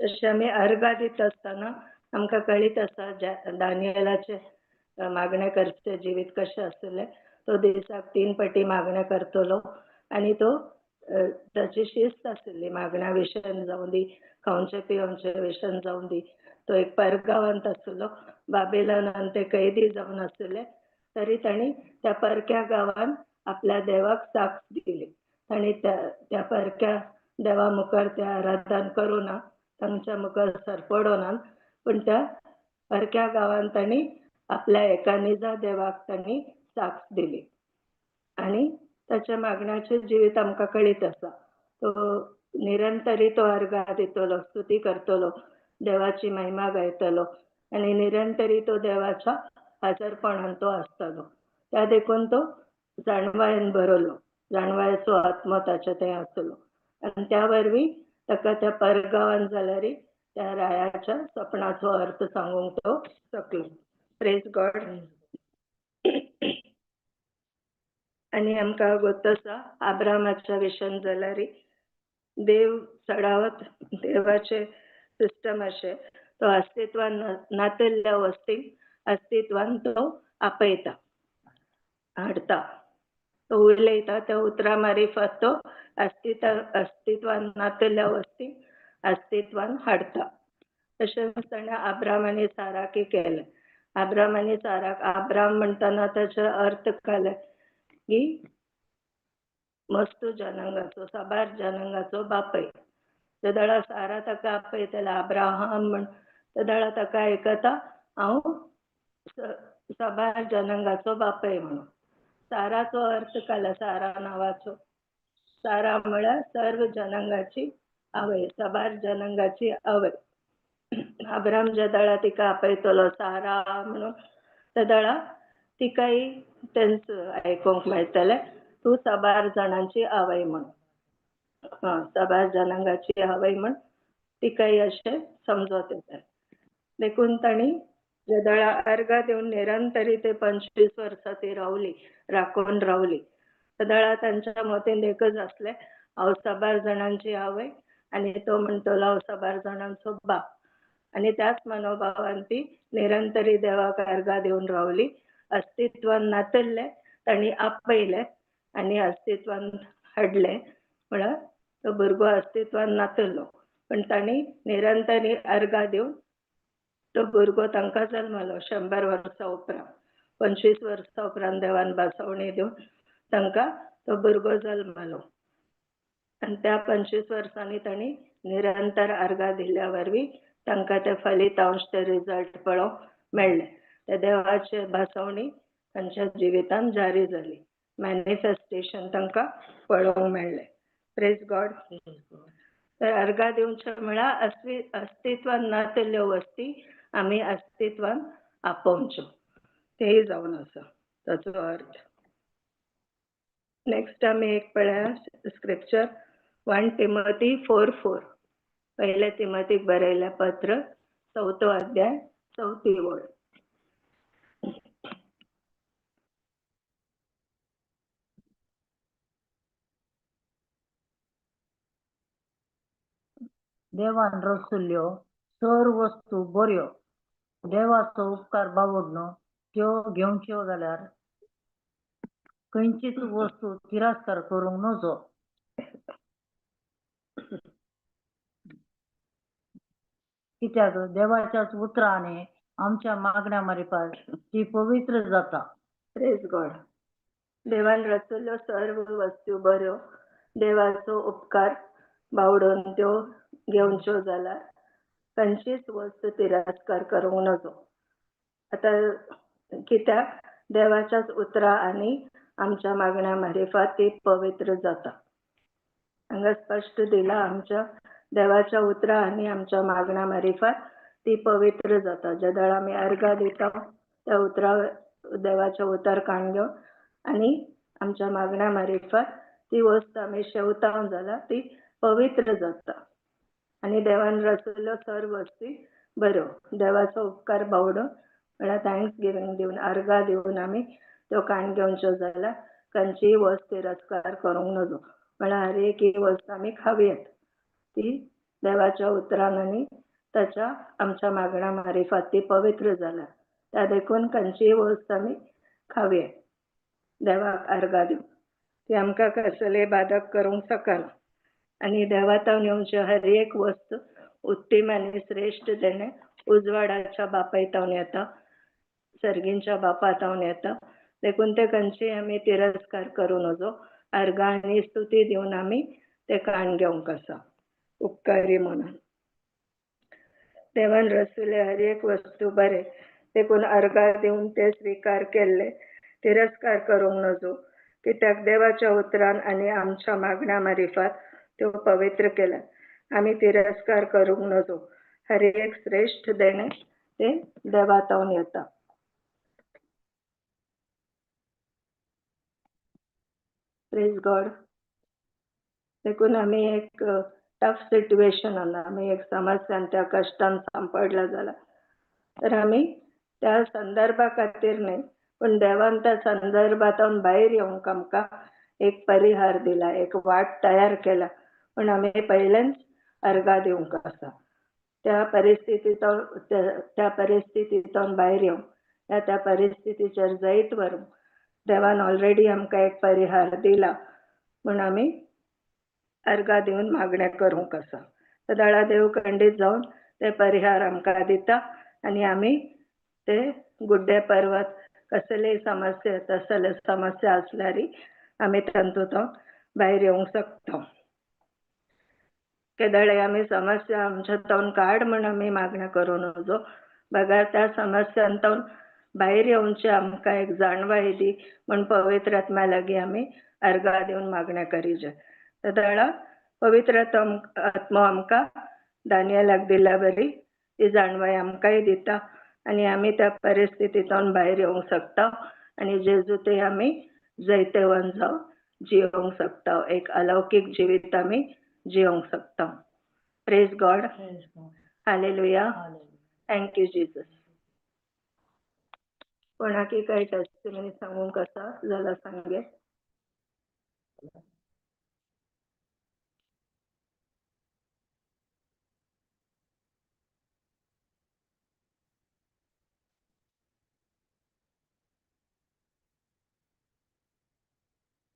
तशें आमी अर्गां दिता आसतना आमकां कळीत आसा, दानियलाचें मागणें करचें जिवीत कशें आसलें. तो दिसाक तीन पटी मागणें करतलो आनी तो ताची शिस्त आसली. मागण्या विशयान जावं दी, खावचें पिवचें विशयान जावं दी. तो एक परगांवांत आसलो, बाबेलानान ते कैदी जावन आसले, तरी तांणी त्या परक्या गांवान आपल्या देवाक साक्ष दिली. तांणी त्या त्या परक्या देवा मुखार ते आराधन करूं ना, तांच्या मुखार सरपडो ना, पूण त्या परक्या गांवान तांणी आपल्या एका निजा देवाक तांणी साक्ष दिली. आनी ताच्या मागण्याचें जिवीत आमकां कळीत आसा. तो निरंतरी तो अर्गां दितलो, स्तुती करतलो, देवाची महिमा गायतलो आनी निरंतरी तो देवाच्या हजरपणान तो आसतलो. त्या देखून तो जाणवायेन भरलो, जाणवायेचो आत्मो ताच्या थंय आसलो आनी त्या वरवीं ताका त्या परगांवान जाल्यार त्या रायाच्या सपनाचो अर्थ सांगूंक तो शकलो. प्रेज गॉड. आनी आमकां गोत आसा, आब्रामाच्या विशयान जाल्यार देव चडावत देवाचे सिस्टम अशें, तो अस्तित्वान नातल्ल्या वस्तीक अस्तित्वान तो आपयता, हाडटा. तो उलयता, त्या उतरां मारिफत तो अस्तित्वान नातल्ल्या वस्तीक अस्तित्वान हाडटा. तशेंच ताणें आब्राम आनी साराकय केलें. आब्राम आनी साराक आब्राम म्हणटना ताचो अर्थ काडले की मस्तू जनांगाचो, साबार जनांगाचो बापय. तेदळा सारा ताका आपयताले अब्राहम म्हण, तेदळा ताका आयकता, हांव साबार जनांगाचो बापय म्हणून. साराचो अर्थ काडला, सारा नांवाचो, सारा म्हळ्यार सर्व जनांगाची आवय, साबार जनांगाची आवय. अब्राम जेदळा तिका आपयतलो सारा म्हणून, तेदळा तिकाय तेंच आयकूंक मेळटलें, तूं साबार जाणांची आवय म्हणून. हा, साबार जनांगाची आवय म्हण तिकाय अशें समजत येता. देखून तांणी जेदळा अर्गां दिवन निरंतरी ते 25 वर्सां ती रावली, राखून रावली, तेदळा तांच्या मतीन एकच आसलें, हांव साबार जाणांची आवय आनी तो म्हणटलो, हांव साबार जाणांचो बाप. आनी त्याच मनोभावान ती निरंतरी देवाक अर्गां दिवन रावली. अस्तित्वान नातल्लें तांणी आपयलें आनी अस्तित्वान हाडलें. म्हळ्यार तो भुरगो अस्तित्वान नातल्लो, पण तांणी निरंतरी अर्गां दिवन तो भुरगो तांकां जल्मलो. 100 वर्सां उपरांत, 25 वर्सां उपरांत देवान भासवणी दिवन तांकां तो भुरगो जल्मलो. आनी त्या 25 वर्सांनी तांणी निरंतर अर्गां दिल्ल्या वरवीं तांकां ते फलितांश, ते रिजल्ट पळोवंक मेळ्ळे. ते देवाचे भासवणी तांच्या जिवितान जारी जाली, मॅनिफेस्टेशन तांकां पळोवंक मेळ्ळें. Praise God. तर अर्गां दिवचें म्हळ्यार अस्तित्वान नातिल्ल्यो वस्ती आमी अस्तित्वान आपोवच्यो, तेय जावन आसा ताचो अर्थ. नेक्स्ट आमी एक पळया स्क्रिप्चर 1 तिमोथी 4:4, पयल्या तिमोथीक बरयलें पत्र 4थो अध्याय 4थी ओळ. देवान रचल्यो सर्व वस्तू बऱ्यो, देवाचो उपकार बावडून त्यो घेवच्यो जाल्यार खंयचीच वस्तू तिरस्कार करूंक नजो. कित्याक देवाच्याच उतरांनी आमच्या मागण्या मारिपास ती पवित्र जाता. प्रेज गॉड. देवान रचल्यो सर्व वस्तू बऱ्यो, देवाचो उपकार बावडून त्यो घेवच्यो जाल्यार खंयचीच वस्तू तिरस्कार करूंक नजो. आतां कित्याक देवाच्याच उतरां आनी आमच्या मागण्या मारिफात ती पवित्र जाता. हांगा स्पश्ट दिला आमच्या देवाच्या उतरां आनी आमच्या मागण्या मारिफात ती पवित्र जाता. ज्या वेळार आमी अर्गां दिता त्या उतरां देवाचें उतर काण घेवन आनी आमच्या मागण्या मारिफात ती वस्त आमी शेवता जाल्यार ती पवित्र जाता. आनी देवान रचल्यो सर्व वस्ती बऱ्यो, देवाचो उपकार बावडून म्हळ्यार thanks giving दिवन अर्गां दिवन आमी त्यो काण घेवच्यो जाल्यार खंयचीय वस्त तिरस्कार करूंक नजो. म्हळ्यार हर एक ही वस्त आमी खावयेत, ती देवाच्या उतरान आनी ताच्या आमच्या मागण्या मारिफात ती पवित्र जाल्या, त्या देखून खंयचीय वस्त आमी खावयेत देवाक अर्गां दिवन, ती आमकां कसलेय बाधक करूंक शकना. आनी देवातावन येवचे हर एक वस्त उत्तम आनी श्रेश्ठ देणें उजवाडाच्या बापायतावन येता, सर्गींच्या बापातावन येता. देखून ते खंयचीय आमी तिरस्कार करूं नजो, अर्गां आनी स्तुती दिवन आमी ते काण घेवंक आसा उपकारी म्हणून. देवान रचले हर एक वस्तू बरें, देखून अर्गां दिवन ते स्विकार केल्ले तिरस्कार करूंक नजो, कित्याक देवाच्या उतरान आनी आमच्या मागण्या मारिफात त्यो पवित्र केल्यात. आमी तिरस्कार करूंक नजो. हर एक श्रेश्ठ देणें तें देवातावन येता. Praise God. देखून आमी एक टफ सिट्युएशनान, आमी एक समस्यान त्या कश्टान सांपडला जाल्यार तर आमी त्या संदर्भा खातीर न्हय, पूण देवान त्या संदर्भांतल्यान भायर येवंक आमकां एक परिहार दिला, एक वाट तयार केला, पूण आमी पयलेंच अर्गां दिवंक आसा. त्या परिस्थितींतल्यान भायर येवंक या त्या परिस्थितीचेर जैत व्हरूंक देवान ऑलरेडी आमकां एक परिहार दिला, म्हूण आमी अर्गां दिवन मागणें करूंक आसा. सदाळा देव खंडीत जावन ते परिहार आमकां दिता आनी आमी ते गुड्डे पर्वत कसलेय समस्या तसले समस्या आसल्यार आमी तातूंत भायर येवंक शकता. केदळे आमी समस्या आमच्या तावन काड म्हूण आमी मागणें करूं नजो, बगर त्या समस्यांतल्यान भायर येवचे आमकां एक जाणवाय दी म्हूण पवित्र आत्म्या लागीं आमी अर्गां दिवन मागणें करीजे. तेदळा पवित्र आत्मो आमकां दानियलाक दिल्या बरी ती जाणवाय आमकांय दिता आनी आमी त्या परिस्थितींतल्यान भायर येवंक शकता आनी जेजू ते आमी जैतवंत जावन जियोवंक शकता, एक अलौकीक जिवीत आमी जियोवंक शकता. Praise God. Hallelujah. Thank you Jesus. कोणाकी काय टेस्टिमनी सांगूंक आसा जाल्यार सांगे.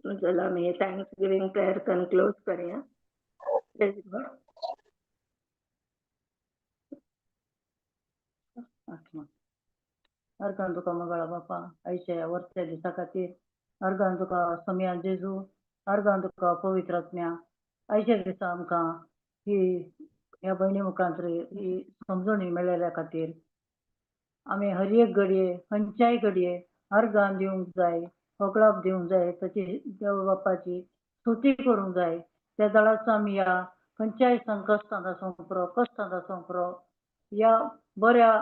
जाल्यार आमी thanks giving prayer करून क्लोज करया. Praise God. अर्गान तुका मंगळा बापा आयच्या वर्च्या दिसा खातीर, अर्गान तुका सोमया जेजू, अर्गान तुका पवित्र आत्म्या. आयच्या दिसा आमकां ही ह्या भयणी मुखांत ही समजणी मेळ्ळेल्या खातीर आमी हर एक घडये खंयच्याय घडये अर्गान दिवंक जाय, होगळाप दिवंक जाय, ताची देव बापाची स्तुती करूंक जाय. त्या दळाचो आमी ह्या खंयच्याय संकश्टांत आसूं पुरो, कश्टांत आसूं पुरो, या बऱ्या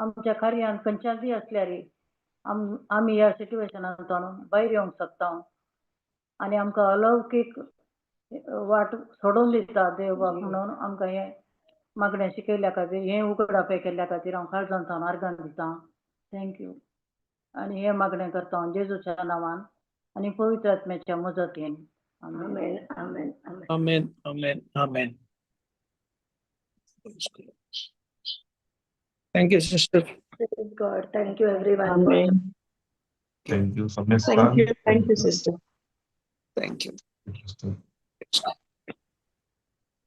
आमच्या कार्यान खंयच्याय आसल्यार आमी ह्या सिट्युएशनांतल्यान भायर येवंक शकता आनी आमकां अलौकीक वाट सोडून दिता देव बाप. म्हणून आमकां हें मागणें शिकयल्ल्या खातीर, हें उगडापें केल्ल्या खातीर हांव काळजान सावन आर्गां दितां. Thank you. आनी हें मागणें करता हांव जेजूच्या नांवान आनी पवित्र आत्म्याच्या मजतीन. आमेन. आमेन, आमेन, आमेन. Amen, amen, amen. Thank you, sister. Praise God. Thank you everyone. Amen. Thank you, Samir. Thank you, sister. Thank you. Thank you, sister.